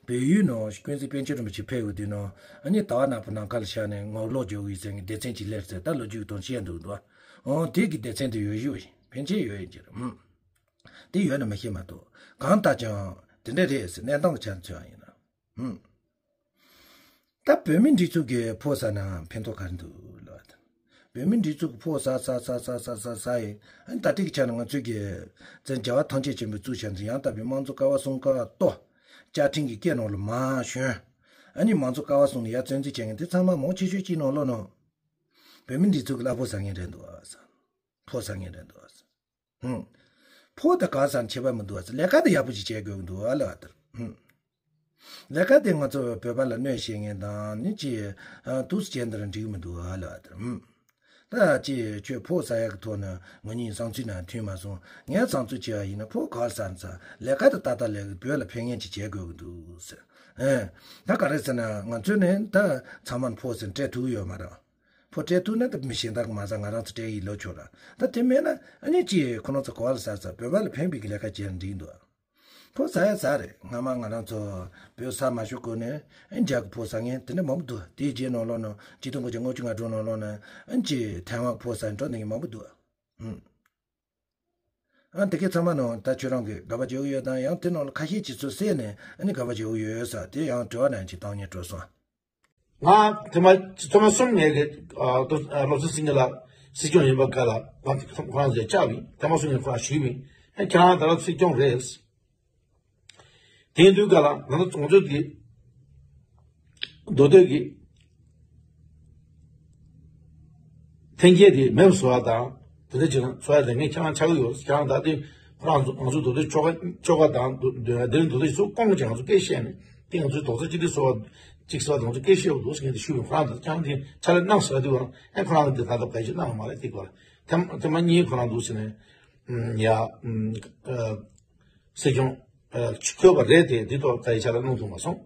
བལ་ཡུལ་ནང་ཀུན་གཟིགས་པཎ་ཆེན་རིན་པོ་ཆེ་ཕེབས་ཡོང་དུས་ནང་ཨ་ནི་ཟླ་བ་ནག་པོ་ནམ་མཁའ་ལ་ཤར་ནས་ངོ་ལོག་འཇོག་གི་ཟེར་མཁན་སྡེ་ཚན་གཅིག་སླེབས་ཟེར་ད་ལོ་རྒྱུས་དང་བཤད་འདུག་འདུག་འོ་དེ་གི་སྡེ་ཚན་དེ་ཡོད་ཞུ་ཡིན། ཕན་ཆད་ཡོད་ཡིན་གྱི་རེད། ཧུམ། དེ་ཡོད་ན་མ་ཤེས་མ་གཏོགས་གང་ལྟར་ཀྱང་དེ་འདྲ་རེད་ཟེར་གནས་སྟངས་ཀྱི་ཆ་ནས་མཚོན་པ་ཡིན་ན། ཧུམ། ད་བོད་མིའི་སྒྲིག་འཛུགས་ཀྱི་ཕོག་ཟ་ན་ཕན་ཐོགས་ག་རེ་འདུག་ལབ་པ་དང་། བོད་མིའི་སྒྲིག་འཛུགས་ཀྱི་ཕོག་ཟ་ཟ་ཟ་ཟ་ཟ་ཟ་ཟ་ཡིན། ཨ་ནི་ད་ལྟའི་གི་ཆ་ནས་ང་ཚོས་ཀྱི་བཙན་རྒྱལ་བ་ཐམས་ཅད་མཁྱེན་པའི་གཙུག་བྱང་ཆེན་ཡང་དག་པའི་དམངས་གཙོ་ཀ་བ་གསུམ་ཀ་གཏོར། བཅའ་ཁྲིམས་ཀྱི་སྐད་ནང་ལ་མར་ཞོན། ཨ་ནི་དམངས་གཙོ་ཀ་བ་གསུམ་ལ་ཡར་བཙན་འཛུལ་བྱེད་མཁན་དེ་ཚང་མ་མང་ཆེ་ཤོས་ཀྱི་ནང་ལོགས་ནང་། བོད་མིའི་སྒྲིག་འཛུགས་ཀྱི་གླ་ཕོགས་ཟ་མཁན་རེད་འདུག་ཨ་ཟེར། ཕོག་ཟ་མཁན་རེད་འདུག་ཨ་ཟེར། ཧུམ། ཕོག་དང་ག་ཟ་ན་ཁྱད་པར་མི་འདུག་ཨ་ཟེར། ལས་ཀ་དེ་ཡག་པོ་ཞིག་བྱེད་དགོས་ཀྱི་འདུག་ཨ་ལབ་པ་དེར། ཧུམ། ལས་ཀ་དེ་ང་ཚོ་བོད་པ་ལ་གནོད་བྱེད་མཁན་དང་ནི་ཅི་ཨ་འདུག་སེ་བྱས་འདི་ར་འགྲིག་གི་མི་འདུག་ཨ་ལ་དེ། ཨུམ། ད་ཅི་ཁྱོད་ཕོ་ཟ་ཡག་གི་ཐོག་ནས་ང་གཉིས་བསམ་ཚུལ་ནང་མཐུན་མ་སོང་། ངས་བསམ་ཚུལ་བྱས་པ་ཡིན་ན་ཕོ་ག་རེ་ཟ་ན་ཟ། ལས་ཀ་དེ་ཏག་ཏག་ལས་གི་བོད་ལ་ཕན་མཁན་ཅིག་བྱེད་དགོས་གི་འདུག་ཟེར། ཨེ། ད་ག་རེ་ཟེར་ན་ང་ཚོས་ནི་ད་ཚང་མ་ཕོ་ཟེར་སྤྲད་ཐུབ་ཡོད་མ་རེད། ཕོ་སྤྲད་ཐུབ་ན་ད་མི་གཞན་དག་གི་མ་ཟ་ང་རང་ཚོ་སྤྲད་ཡི་ལོ་ཆོག་ར། ད་དེ་མེད་ན་ཨ་ནི་ཅི་ཁོ་རང་ཚོ་ག་རེ་ཟ་ཟ་བོད་པ་ལ་ཕན་པའི་གི་ལས་ཀ་བྱས་ན་འགྲིག་འདུག་ཕོ་ཟ་ཡ་ཟ་རེད། སྔ་མ་ང་རང་ཚོ་བོད་ས་མ་ཤོར་གོང་ནས་ཨ་རྒྱ་གི་ཕོ་ཟ་མཁན་དེ་འདྲ་མང་པོ་འདུག་དེའི་རྗེས་ནང་ལོགས་ནང་ཆིག་སྟོང་དགུ་བརྒྱ་ལྔ་བཅུ་ང་དྲུག་ནང་ལོགས་ནས་ཨ་ཅི་ཐའེ་ཝན་ཕོ་ཟ་འགྲོ་ནས་མང་པོ་འདུག་ཨུམ། ཨ་དེ་གའི་ཚང་མ་ནང་ད་ཁྱོད་རང་གིས་དགག་པ་བྱེད་ཀྱི་ཡོད་དང་ཡང་དེ་ནང་ལ་ཁ་ཤས་ཀྱིས་ཚུར་བསད་ནས་ཨ་ནི་དགག་པ་བྱེད་ཀྱི་ཡོད་ས་དེ་ཡང་དྲི་བ་ནང་ཅིག་བཏང་ཉེན་སྤྲོ་སོང་། ང་ཐེངས་མ་ཐེངས་མ་གསུམ་ངས་ཀྱི་ཨ་ཏུ་ཨ་བློ་བཟང་སེང་གེ་ལགས་སྲིད་སྐྱོང་ཡིན་པ་ག་ལ་ང་ཁོ་རང་ཚོས་བཅར་བས་ཐེངས་མ་གསུམ་ངས་ཁོ་རང་ཞུས་པས་ཨ་ཁྱེད་རང་ད་ལྟ་སྲིད་སྐྱོང་རེད། དེ་ཡིན་དུས་ག་ལ་ང་ཚོ་ང་ཚོ་གི་མདོ་སྟོད་ཀྱི་འཐེན་འཁྱེར་དེ་མེད་པ་བཟོ་བ་དང་དེ་འདྲ་བྱས་ན་བཟོ་ཡ་ལས་ངས་ཁྱེད་རང་ཆགས་ཀྱི་ཡོད། ཁྱེད་རང་ད་ལྟའི་ཁོ་རང་ཚོ་ང་ཚོ་མདོ་སྟོད་ཆོལ་ཁ་ཆོལ་ཁ་དང་དེ་རིང་མདོ་སྟོད་ཚོ་སྐོང་བྱས་ང་ཚོ་སྐད་བཤད་ནས་དེ་ང་ཚོའི་རྡོག་རྩ་གཅིག་སྒྲིལ་བཟོ་བ་གཅིག་བཟོ་བ་དང་ང་ཚོ་སྐད་བཤད་ཡོད་འདུག་ཟེར་མཁན་དེ་ཞུས་པས་ཁོ་རང་ཚོ་ཁྱེད་རང་དེ་ཕྱག་ལས་གནང་ཟེར་བ་དེ་བ་ཨེ་ཁོ་རང་གིས་དེ་ད་ལྟ་ག་ཡེ་ཅིག་གནང་བ་མ་རེད། དེ་སྐོར་ཐེངས་ཐེངས་མ་གཉིས་ཁོ་རང་འདུག་ཟེར་ནས་ཡ། སྲིད་སྐྱོང་ཁོས་པ་རེད་དེ་འདི་ཐོག་ད་ཡི་ཆ་ལ་གནང་ཐུབ་མ་སོང་།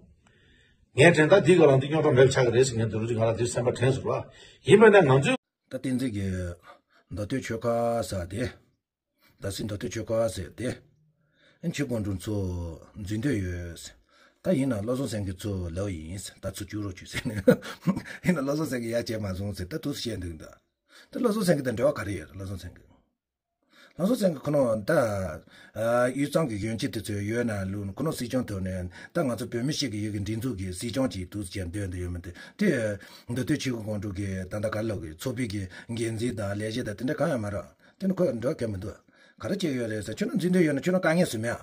ངས་དྲན་ད་འདི་ག་ལ་འདི་རྙོག་དྲ་མེད་པ་ཆགས་ཀྱི་རེད་ཟེར་ངས་འདི་རུ་ང་ལ་འདི་སེམས་པ་དྲན་སོང་བ། ཡིན་པ་ན་ང་ཚོས། ད་བསྟན་འཛིན་གྱི་མདོ་སྟོད་ཆོལ་ཁ་ཟེར་དེ། ད་སྲིད་མདོ་སྟོད་ཆོལ་ཁ་ཟེར་དེ། ཆོས་སྐུ་མགྲོན་ཚོ་འཛིན་འདོད་ཡོད། ད་ཡིན་ན་བློ་བཟང་སེང་གེ་ཚོ་ལོ་ཡིན་ད་ཚོ་བཅུག་རོགས་བྱོས་ཟེར་ནས། ཡིན་ན་བློ་བཟང་སེང་གེ་ཡར་བྱས་མ་སོང་ཟེར་ད་དུས་བཤད་འདུག་ད། ད་བློ་བཟང་སེང་གེ་དང་འབྲེལ་བ་ག་རེ་ཡོད་རེད་བློ་བཟང་སེང་གེ། ལྷ་ས་ཚང་གི་ཁོ་ན་ད། དབུས་གཙང་གི་གཞོན་སྐྱེས་དེ་ཚོས་ཡོད་ན་ལུག་ཁོ་ན་སྲིད་སྐྱོང་ཐོག་ནས་ད་ང་ཚོ་བོད་མི་ཞིག་གི་ཡུལ་གྱི་སྒྲིག་འཛུགས་ཀྱི་སྲིད་སྐྱོང་ཅིག་འདུག་ཅེས་འདོད་འདོད་ཡོད་མི་དེ་དེ། མདོ་སྟོད་ཆོས་སྐུ་དགོངས་དྲུག་གི་ད་ལྟ་ག་ལོག་གི་ཚོགས་པའི་གི་འགན་འཛིན་དང་ལས་བྱེད་དང་དེ་འདྲ་གང་ཡང་མ་རག་དེ་ནི་ཁོ་འགྲོ་གལ་མི་འདུག་ག་རེ་བྱེད་ཀྱི་ཡོད་རེད་ཟེར་ཁྱོད་རང་འཛིན་འདོད་ཡོད་ན་ཁྱོད་རང་དཀའ་ངལ་བཟོས་མེད་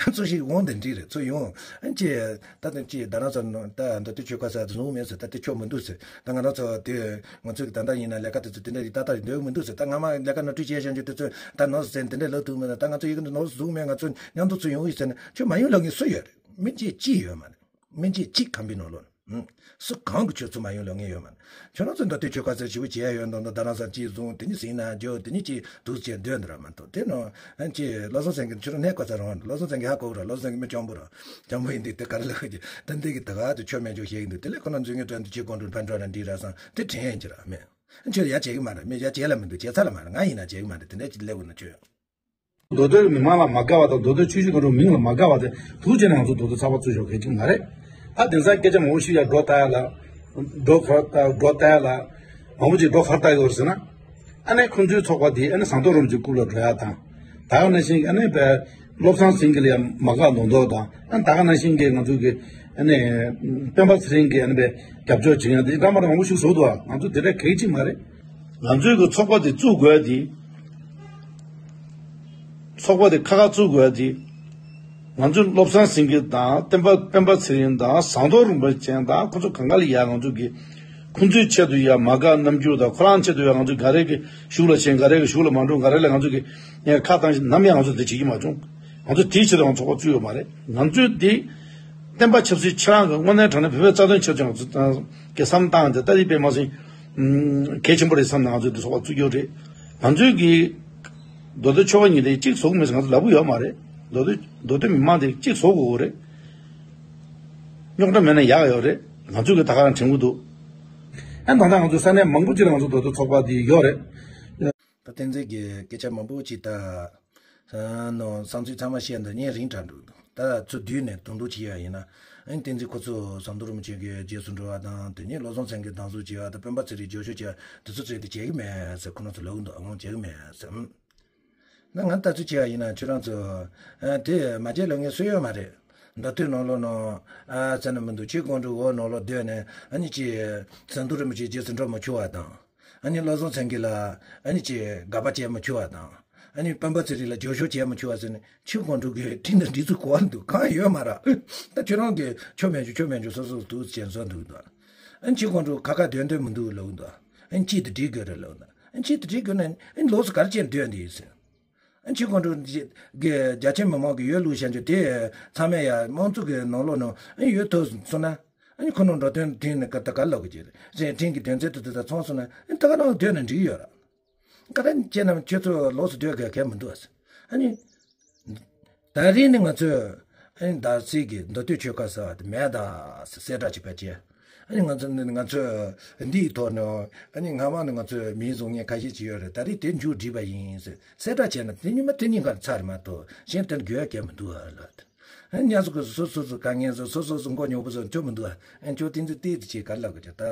ཨ། ཚོ་ཞིག་འོང་དེ་འདྲ་རེད་ཚོ་ཡོང་། ཨ་ཅེ། ད་དེ་ཅེ་ད་ང་ཚོ་ད་མདོ་སྟོད་ཆོལ་ཁ་ཟེར་བཟུང་མེད་ཟེར་ད་དེ་ཆོ་མི་འདུག་ཟེར་ད་ང་རང་ཚོ་དེ་ང་ཚོ་གི་ད་ལྟ་ཡིན་ན་ལས་ཀ་དེ་ཚོ་དེ་འདྲ་ཡི་ཏག་ཏག་རེད་འདོད་མི་འདུག་ཟེར་ད་སྔ་མ་ལས་ཀ་ནོར་འཁྲུལ་བྱས་བཞག་རྒྱུ་དེ་ཚོ་ད་ནོར་ཟེར་དེ་འདྲ་ལབ་ཐུབ་མེད་ན་ད་ང་ཚོ་ཡི་གེ་ནོར་བཟུང་མེད་ང་ཚོ་མཉམ་དུ་ཚོ་ཡོང་ཡི་ཟེར་ན་ཁྱོད་མ་ཡོང་ལབ་མཁན་སུ་ཡོད་རེད་མི་གཅིག་གཅིག་ཡོད་མ་རེད་མི་གཅིག་གཅིག་ཁམས་པའི་ནང་ལོགས་ནས། སུ་གང་གི་ཆོས་ཚུལ་མ་ཡོང་ལབ་མཁན་ཡོད་མ་རེད། ཁྱོད་རང་ཚོ་མདོ་སྟོད་ཆོལ་ཁ་ཟེར་ཞིབ་པོ་བྱས་ཡོད་མདོག་མདོག་ད་རང་ས་ཅིག་བཟུང་དེ་ནི་ཟིན་ན་འཇོག་དེ་ནི་ཅིག་འདུག་ཅེས་འདོད་འདི་ར་མ་གཏོགས་དེ་ནོ། ཨན་ཅི་བློ་བཟང་སེང་གེ་ཁྱོད་རང་གནས་གོ་ཚ་རང་བློ་བཟང་སེང་གེ་ཧ་གོ་ར་བློ་བཟང་སེང་གེ་མི་སྤྱང་པོ་ར་སྤྱང་པོ་ཡིན་དུས་དེ་ག་རེ་ལབ་ཀྱི་ད་འདི་གི་ད་ག་དུ་ཆོས་མེད་འཇོག་བཤད་ཀྱི་འདུག་དེ་ལས་ཁོ་ན་འཛུལ་ངེས་དྲན་དུ་ཅིག་དགོངས་དྲུང་ཕན་གྲོགས་ལ་འདྲིས་ར་སང་དེ་དྲན་ཡིན་གྱི་ར་མེད། ཨན་ཁྱོད་ཡ་བྱེད་ཀྱི་མ་རེད་མི་ཡ་བྱེད་ལ་མི་འདུག་བྱེད་ཚ་ལ་མ་རེད་ང་ཡིན་ན་བྱེད་ཀྱི་མ་རེད་དེ་འདྲ་ཅིག་སླེབས་དགོས་ན་ཁྱོད། མདོ་སྟོད་མི་མང་ལ་མ་དགའ་བ་དང་མདོ་སྟོད་ཆོས་བརྒྱུད་ཁོང་ཁྲོ་མིང་ལ་མ་དགའ་བ་དེ་དུག་ཅན་ང་ཚོ་མདོ་སྟོད་ཚགས་པར་བཙུགས་ཞོག་གལ་ཆེན་མ་རེད། ད་དེང་སང་སྐད་ཆ་མང་པོ་ཞུ་ཡ་སྒྲོ་ལྟ་ཡ་ལ། སྒྲོ་ཁ་ལྟ་སྒྲོ་ལྟ་ཡ་ལ། མང་པོ་ཅིག་སྒྲོ་ཁར་ལྟ་ཡོད་ཟེར་ན། ཨ་ནེ་ཁོང་ཚོའི་ཚོགས་པ་དེ་ཨ་ནེ་ཟམ་གདོང་རིན་པོ་ཆེའི་རྐུབ་ལ་འགྲོ་ཡ་དང་། ད་ག་ནང་བཞིན་ཨ་ནེ་བས་བློ་བཟང་སེང་གེ་ལ་ཡ་མ་དགའ་མདོག་མདོག་དང་ཨ་ནེ་ད་ག་ནང་བཞིན་གྱི་ང་ཚོ་གི་ཨ་ནེ་སྤེན་པ་ཚེ་རིང་གི་ཨ་ནེ་བས་རྒྱབ་སྐྱོར་བྱེད་ཡ་དེ་འདྲ་མ་འདྲ་མང་པོ་ཞིག་བཟོ་འདུག་ང་ཚོ་དེ་འདྲ་གལ་ཆེན་མ་རེད། ང་ཚོའི་གི་ཚོགས་པ་དེ་བཙུགས་དགོས་ཡ་དེ། ཚོགས་པ་དེ་ཁ་ཁ་བཙུགས་དགོས་ཡ་དེ། ང་ཚོ་བློ་བཟང་སེང་གེ་དང་བསྟན་པ་སྤེན་པ་ཚེ་རིང་དང་ཟམ་གདོང་རིན་པོ་ཆེ་དང་ཁོ་ཚོ་གང་ག་ལ་ཡ་ང་ཚོ་གི་ཁོ་ཚོའི་ཆེད་དུ་ཡ་མ་དགའ་རྣམ་འགྱུར་དང་ཁོ་རང་ཆེད་དུ་ཡ་ང་ཚོ་ག་རེ་གི་གཞུག་ལ་ཕྱིན་ག་རེ་གི་གཞུག་ལ་མ་འགྲོ་ག་རེ་ལ་ང་ཚོ་གི་ཡ་ཁ་བཏང་ཞིག་ནམ་ཡང་ང་ཚོ་དེ་བྱེད་ཀྱི་མ་བྱུང་། ང་ཚོ་དེའི་ཆེད་དུ་ང་ཚོགས་པ་བཙུགས་ཡོད་མ་རེད། ང་ཚོས་དེ་བསྟན་པ་ཆབ་སྲིད་ཁྱེད་རང་གི་དངོས་གནས་དྲང་གནས་བོད་པའི་རྩ་དོན་ཆེད་དུ་ང་ཚོ་གི་བསམ་བཏང་དེ་ལྟ་དེ་དཔེ་མ་སྲིད་གལ་ཆེན་པོ་རེད་བསམ་ནས་ང་ཚོས་འདི་ཚོགས་པ་བཙུགས་ཡོད་རེད། ང་ཚོས་ཀྱི་མདོ་སྟོད་ཆོལ་ཁ་གཉིས་དེ་གཅིག་བཟོ་གི་མེད་ཟེར་ང་ཚོ་ལབ་གི་ཡོད་མ་རེད། མདོ་སྟོད་མདོ་སྟོད་མི་མང་དེ་གཅིག་བཟོ་དགོས་ཀྱི་རེད། རྙོག་དྲ་མེད་ན་ཡག་ཡོད་རེད། ང་ཚོས་ཀྱི་ད་ག་རང་དྲན་གྱི་འདུག་ཨ་ད་ལྟ་ང་ཚོ་ས་གནས་མང་པོ་ཅིག་ལ་ང་ཚོ་མདོ་སྟོད་ཚོགས་པ་དེ་ཡོད་རེད། ད་བསྟན་འཛིན་གྱི་སྐད་ཆ་མང་པོ་ཅིག་ད། ཨ་ནོ་བསམ་ཚུལ་ཚང་མ་བཤད་འདི་ཉིན་རིང་དྲགས་འདུག་ད་ཚུར་བསྡུས་ནས་དུང་དུང་བྱེད་ཡ་ཡིན་ན། ཨ་ནི་བསྟན་འཛིན་ཁོ་ཚོ་ཟམ་གདོང་རིན་པོ་ཆེ་གི་རྗེས་སུ་འགྲོ་བ་དང་དེ་ནས་བློ་བཟང་སེང་གེ་སྡང་ཟུག་བྱེད་བ་དང་སྤེན་པ་ཚེ་རིང་རྒྱབ་སྐྱོར་བྱེད་བ་དེ་ཚོ་ཚོས་དེ་བྱེད་ཀྱི་མེད་ཟེར་ཁོ་རང་ཚོ་ལབ་ཀྱི་འདུག་ཨ་ངོ་བྱེད་ཀྱི་མེད་ཟེར། ཨུམ། ད་ང་ལྟ་ཚུལ་བྱེད་ཡ་ཡིན་ན་ཁྱོད་རང་ཚོ། ཨ་དེ་མ་བྱེད་ལབ་མཁན་སུ་ཡོད་མ་རེད། མདོ་སྟོད་ནང་ལོགས་ནང་། ཨ་ཟེར་ན་མི་འདུག་ཆོས་སྐུ་མགྲོན་འོག་ནང་ལོགས་སྡོད་ནས་ཨ་ནི་ཅི། ཟམ་གདོང་རིན་པོ་ཆེ་རྗེས་སུ་འགྲོ་མ་བཅུག་པ་དང་། ཨ་ནི་བློ་བཟང་སེང་གེ་ལ་ཨ་ནི་ཅི་དགག་པ་བྱས་མ་བཅུག་པ་དང་། ཨ་ནི་སྤེན་པ་ཚེ་རིང་ལ་རྒྱབ་སྐྱོར་བྱས་མ་བཅུག་པ་ཟེར་ནས་ཆོས་སྐུ་མགྲོན་གྱི་ཁྲིམས་དང་སྒྲིག་འཛུགས་གོ་བ་འདུག་གང་ཡོད་མ་རེད། ད་ཁྱོད་རང་གིས་ཆོས་མེད་ཆོས་ཆོས་མེད་ཆོས་སོ་སོ་འདུག་ཅན་བཟོ་འདུག་འདུག་ཨ་ནི་ཆོས་སྐུ་མགྲོན་ཁ་ཁ་དོན་དོན་མི་འདུག་ལབ་འདུག་ཨ་ནི་ཅི་དེ་འགྲིག་དགོས་རེད་ལབ་འདུག་ཨ་ནི་ཅི་དེ་འགྲིག་དགོས་ན་ཨ་ནི་ལོགས་སུ་ག་རེ་བྱས་ནས་སྡོད་འདི་ཡིན་ཟེར། ཆོས་ཀོང་སྤྲུལ་གྱི་རྒྱ་ཆེ་མི་མང་གི་ཡོད་ལུགས་བཤད་རྒྱུ་དེ་ཚང་མས་ཡ་དམངས་གཙོ་གི་ནང་ལོགས་ནང་ཡོད་ཐུབ་སོང་ན། ཁོ་ནང་འགྲོ་དོན་དེ་ནི་ག་ད་ག་ལབ་གི་རེད། ཕྲན་གྱི་དོན་ཚན་དེ་དེ་ཚོ་ཚང་སོང་ན་ད་ག་ནང་སྡོད་ན་འགྲིག་ཡོད་ར། ག་ད་ཁྱེད་རྣམས་ཁྱོད་ཚོ་ལོགས་སུ་སྡོད་ག་གལ་མི་འདུག་ཨ། ཨ་ནི། ད་རེས་ནི་ང་ཚོས་ཨ་ནི་ད་སྲིད་ཀྱི་མདོ་སྟོད་ཆོལ་ཁ་ཟེར་བ་དེ་མེད་ད་ཟེར་གསལ་བསྒྲགས་བྱས་པ་བྱས། ཨ་ནི་ང་ཚོ་ནི་ང་ཚོས་འདིའི་ཐོག་ནས་ཨ་ནི་སྔ་མ་ནས་ང་ཚོས་མིང་བཟོ་མཁན་ཁ་ཤས་ཅིག་ཡོད་རེད། ད་རེས་དེ་མཇུག་བསྒྲིལ་བ་ཡིན་ཟེར་གསལ་བསྒྲགས་བྱས་ན་དེ་ཉིན་མ་དེ་ཉིན་གར་ཚར་མ་གཏོགས་གཞན་དེར་འགྱུར་ཡ་གལ་མི་འདུག་ཨ་ལ། ཨ་ནི་སོ་སོ་སོ་སོ་དཀའ་ངལ་བཟོ། སོ་སོ་སོ་མགོ་ཉོག་པོ་བཟོ་ཁྱོད་མི་འདུག་ཨ། ཨ་ནི་ཁྱོད་དེ་ཚོ་བལྟས་ཏེ་ཅིག་ག་ལབ་གི་རེད་ད།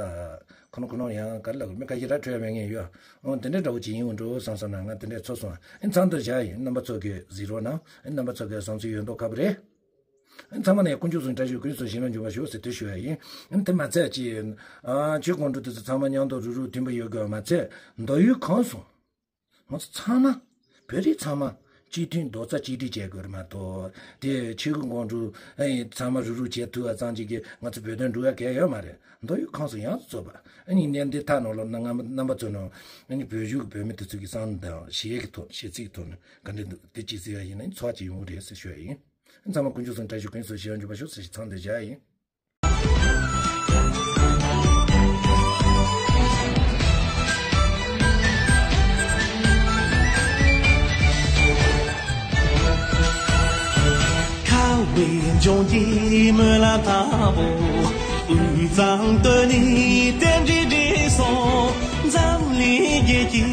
ཁོ་ན་ཁོ་ན་ཡང་ག་ལབ་གི་རེད། མི་ཁ་ཤས་ར་འཕྲོད་མེད་ངེས་ཡོད། འོ་དེ་འདྲའི་འདྲ་བོ་ཅིག་ཡིན་འགྲོ་བསམ་སོང་ན་ང་དེ་འདྲའི་ཚོར་སོང་། ཨ་ནི་ཚང་དུ་བཞག་ཡིན། རྣམ་པ་ཚོ་གི་གཟིགས་རོགས་གནང་། ཨ་ནི་རྣམ་པ་ཚོ་གི་བསམ་ཚུལ་ཡོད་མདོག་ཁ་པོ་རེད། ཨ་ནི་ཚང་མ་ནས་དཀོན་མཆོག་གསུམ་བཀྲ་ཤིས་ཀུན་སུ་ཞིང་ལ་འཇུག་པར་ཤོག་ཟེར་དེ་ཞུ་ཡ་ཡིན། ཨ་ནི་དེ་མ་ཚད་ཅིག་ཨ་ཆོས་ཀོང་སྤྲུལ་དེ་ཚོ་ཚང་མ་མཉམ་དུ་རུག་རུག་མཐུན་པ་ཡོད་དགོས་པ་མ་ཚད་མདོ་དབུས་ཁམས་གསུམ། ང་ཚོ་ཚང་མ། བོད་རིགས་ཚང་མ། སྤྱི་མཐུན་རྡོག་རྩ་གཅིག་སྒྲིལ་བྱེད་དགོས་རེད་མ་གཏོགས། དེ་ཆོས་ཀོང་སྤྲུལ་ཨ་ནི་ཚང་མ་རུག་རུག་བྱེད་ཐུབ་པ་ཙམ་གཅིག་གིས་ང་ཚོ་བོད་དོན་འགྲུབ་ཡ་གལ་ཡོད་མ་རེད། མདོ་དབུས་ཁམས་གསུམ་ཡོངས་སུ་རྫོགས་པ། ཨ་ནི་གནས་འདི་ཐག་ནང་ལོགས་ན་རྣམ་པ་ཚོ་ནང་ཨ་ནི་བོད་གཞུང་གི་བོད་མི་དེ་ཚོ་གི་བསམ་བློ་དང་གཞས་ཀྱི་ཐོག་གཞས་ཚིག་གི་ཐོག་ནས་ག་འདྲ་འདུག་དེ་ཅིག་གཟིགས་ཡ་ཡིན་ན་ཚོར་བ་ཅིག་ཡོང་གི་རེད་ཟེར་ཞུ་ཡ་ཡིན། ཚང་མ་དཀོན་མཆོག་གསུམ་བཀྲ་ཤིས་ཀུན་སུ་ཞིང་ལ་འཇུག་པར་ཤོག་ཟེར་ཞིག་ཚང་དུ་བཞག་ཡིན། ཁ་བའི་ལྗོངས་ཀྱི་སྨོན་ལམ་དང་པོ། དབུས་གཙང་སྟོད་ནས་རྟེན་འབྲེལ་འགྲིག་སོང་། འཛམ་གླིང་རྒྱལ་གྱི་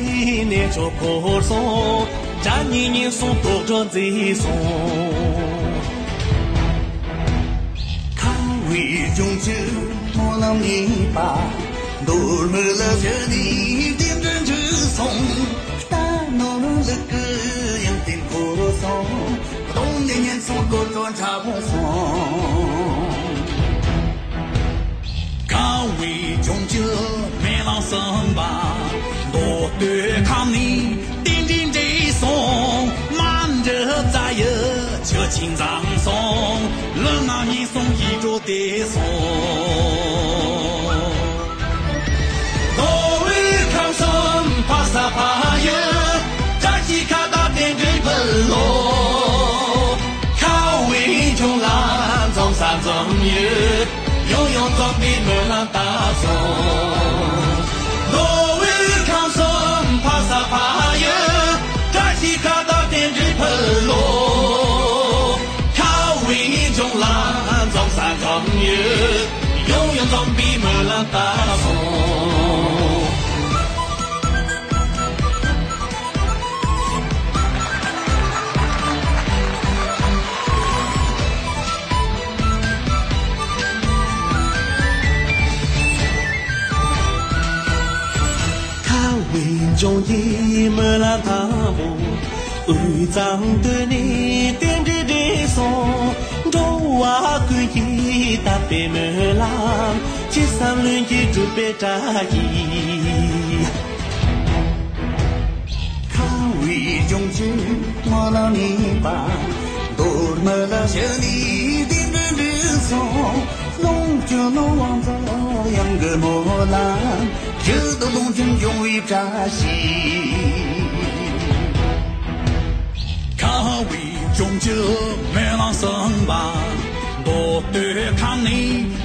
གནས་མཆོག་བོར་སོང་། དགྲ་གཉེན་ཉེན་སོང་དོག་སྒྲོན་མཛེས་སོང་། ཁ་བའི་ལྗོངས་ཀྱི་སྨོན་ལམ་གཉིས་པ། མདོ་སྨད་ལ་བཞུགས་ནས་རྟེན་འབྲེལ་འགྲིག་སོང་། རྟ་ནོར་ལུག་གི་ཡང་རྟེན་བོར་སོང་། གདོང་ནས་ཉེན་སོང་དོག་སྒྲོན་ཁྲ་བོ་སོང་། ཁ་བའི་ལྗོངས་ཀྱི་སྨོན་ལམ་གསུམ་པ། མདོ་སྟོད་ཁམས་ནས་རྟེན་འབྲེལ་འགྲིག་སོང་། མ་འདྲི་རྩ་ཡི་ཆུ་ཆེན་འཛོམས་སོང་། ལུས་ངག་ཉེན་སོང་ཡིད་འཕྲོག་བདེ་སོང་། མདོ་དབུས་ཁམས་གསུམ་ཕ་ས་ཕ་ཡུལ། བཀྲ་ཤིས་ཁ་བརྡ་རྟེན་འབྲེལ་ཕུལ་ལོ། ཁ་བའི་ལྗོངས་ལ་འཛོམས་ས་འཛོམས་ཡུལ། ཡང་ཡང་འཛོམས་པའི་སྨོན་ལམ་བཏབ་སོང་། མདོ་དབུས་ཁམས་གསུམ་ཕ་ས་ཕ་ཡུལ། བཀྲ་ཤིས་ཁ་བརྡ་རྟེན་འབྲེལ་ཕུལ་ལོ། ཁ་བའི་ལྗོངས་ལ་འཛོམས་ས་འཛོམས་ཡུལ། ཡང་ཡང་འཛོམས་པའི་སྨོན་ལམ་བཏབ་སོང་། ཁ་བའི་ལྗོངས་ཀྱི་སྨོན་ལམ་དང་པོ། དབུས་གཙང་སྟོད་ནས་རྟེན་འབྲེལ་འགྲིག་སོང་། འགྲོ་བ་ཀུན་གྱི་དམ་པའི་སྨོན་ལམ། ཅི་བསམ་ལྷུན་གྱིས་འགྲུབ་པའི་བཀྲ་ཤིས། ཁ་བའི་ལྗོངས་ཀྱི་སྨོན་ལམ་གཉིས་པ། མདོ་སྨད་ལ་བཞུགས་ནས་རྟེན་འབྲེལ་འགྲིག་སོང་། ལོངས་སྤྱོད་ནོར་དབང་འཛོམས་གཡང་གི་སྨོན་ལམ། ཡིད་དུ་ལོངས་སྤྱོད་འབྱུང་བའི་བཀྲ་ཤིས། ཁ་བའི་ལྗོངས་ཀྱི་སྨོན་ལམ་གསུམ་པ། མདོ་སྟོད་ཁམས་ནས་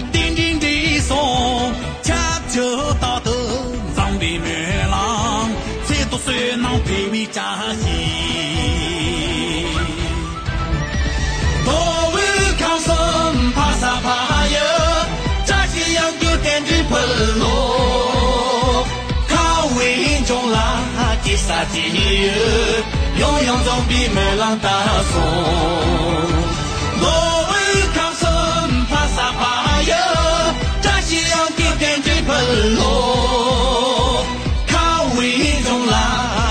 རྟེན་འབྲེལ་འགྲིག་སོང་། ཁྱབ་བསྒྲགས་རྟག་ཏུ་འཛོམས་པའི་སྨོན་ལམ། ཚེ་ཐུགས་བསོད་ནམས་འཕེལ་བའི་བཀྲ་ཤིས། མདོ་དབུས་ཁམས་གསུམ་ཕ་ས་ཕ་ཡུལ། བཀྲ་ཤིས་གཡང་རྒྱུད་རྟེན་འབྲེལ་ཕུལ་ལོ། ཁ་བའི་ལྗོངས་ལ་སྐྱེ་ས་སྐྱེ་ཡུལ། ཡང་ཡང་འཛོམས་པའི་སྨོན་ལམ་བཏབ་སོང་། མདོ་དབུས་ཁམས་གསུམ་ཕ་ས་ཕ་ཡུལ། བཀྲ་ཤིས་གཡང་རྒྱུད་རྟེན་འབྲེལ་ཕུལ་ལོ། ཁ་བའི་ལྗོངས་ལ་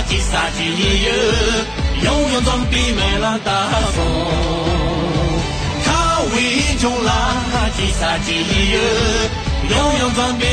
སྐྱེ་ས་སྐྱེ་ཡུལ། ཡང་ཡང་འཛོམས་པའི་སྨོན་ལམ་བཏབ་སོང་། ཁ་བའི་ལྗོངས་ལ་སྐྱེ་ས་སྐྱེ་ཡུལ། ཡང་ཡང་འཛོམས་པའི་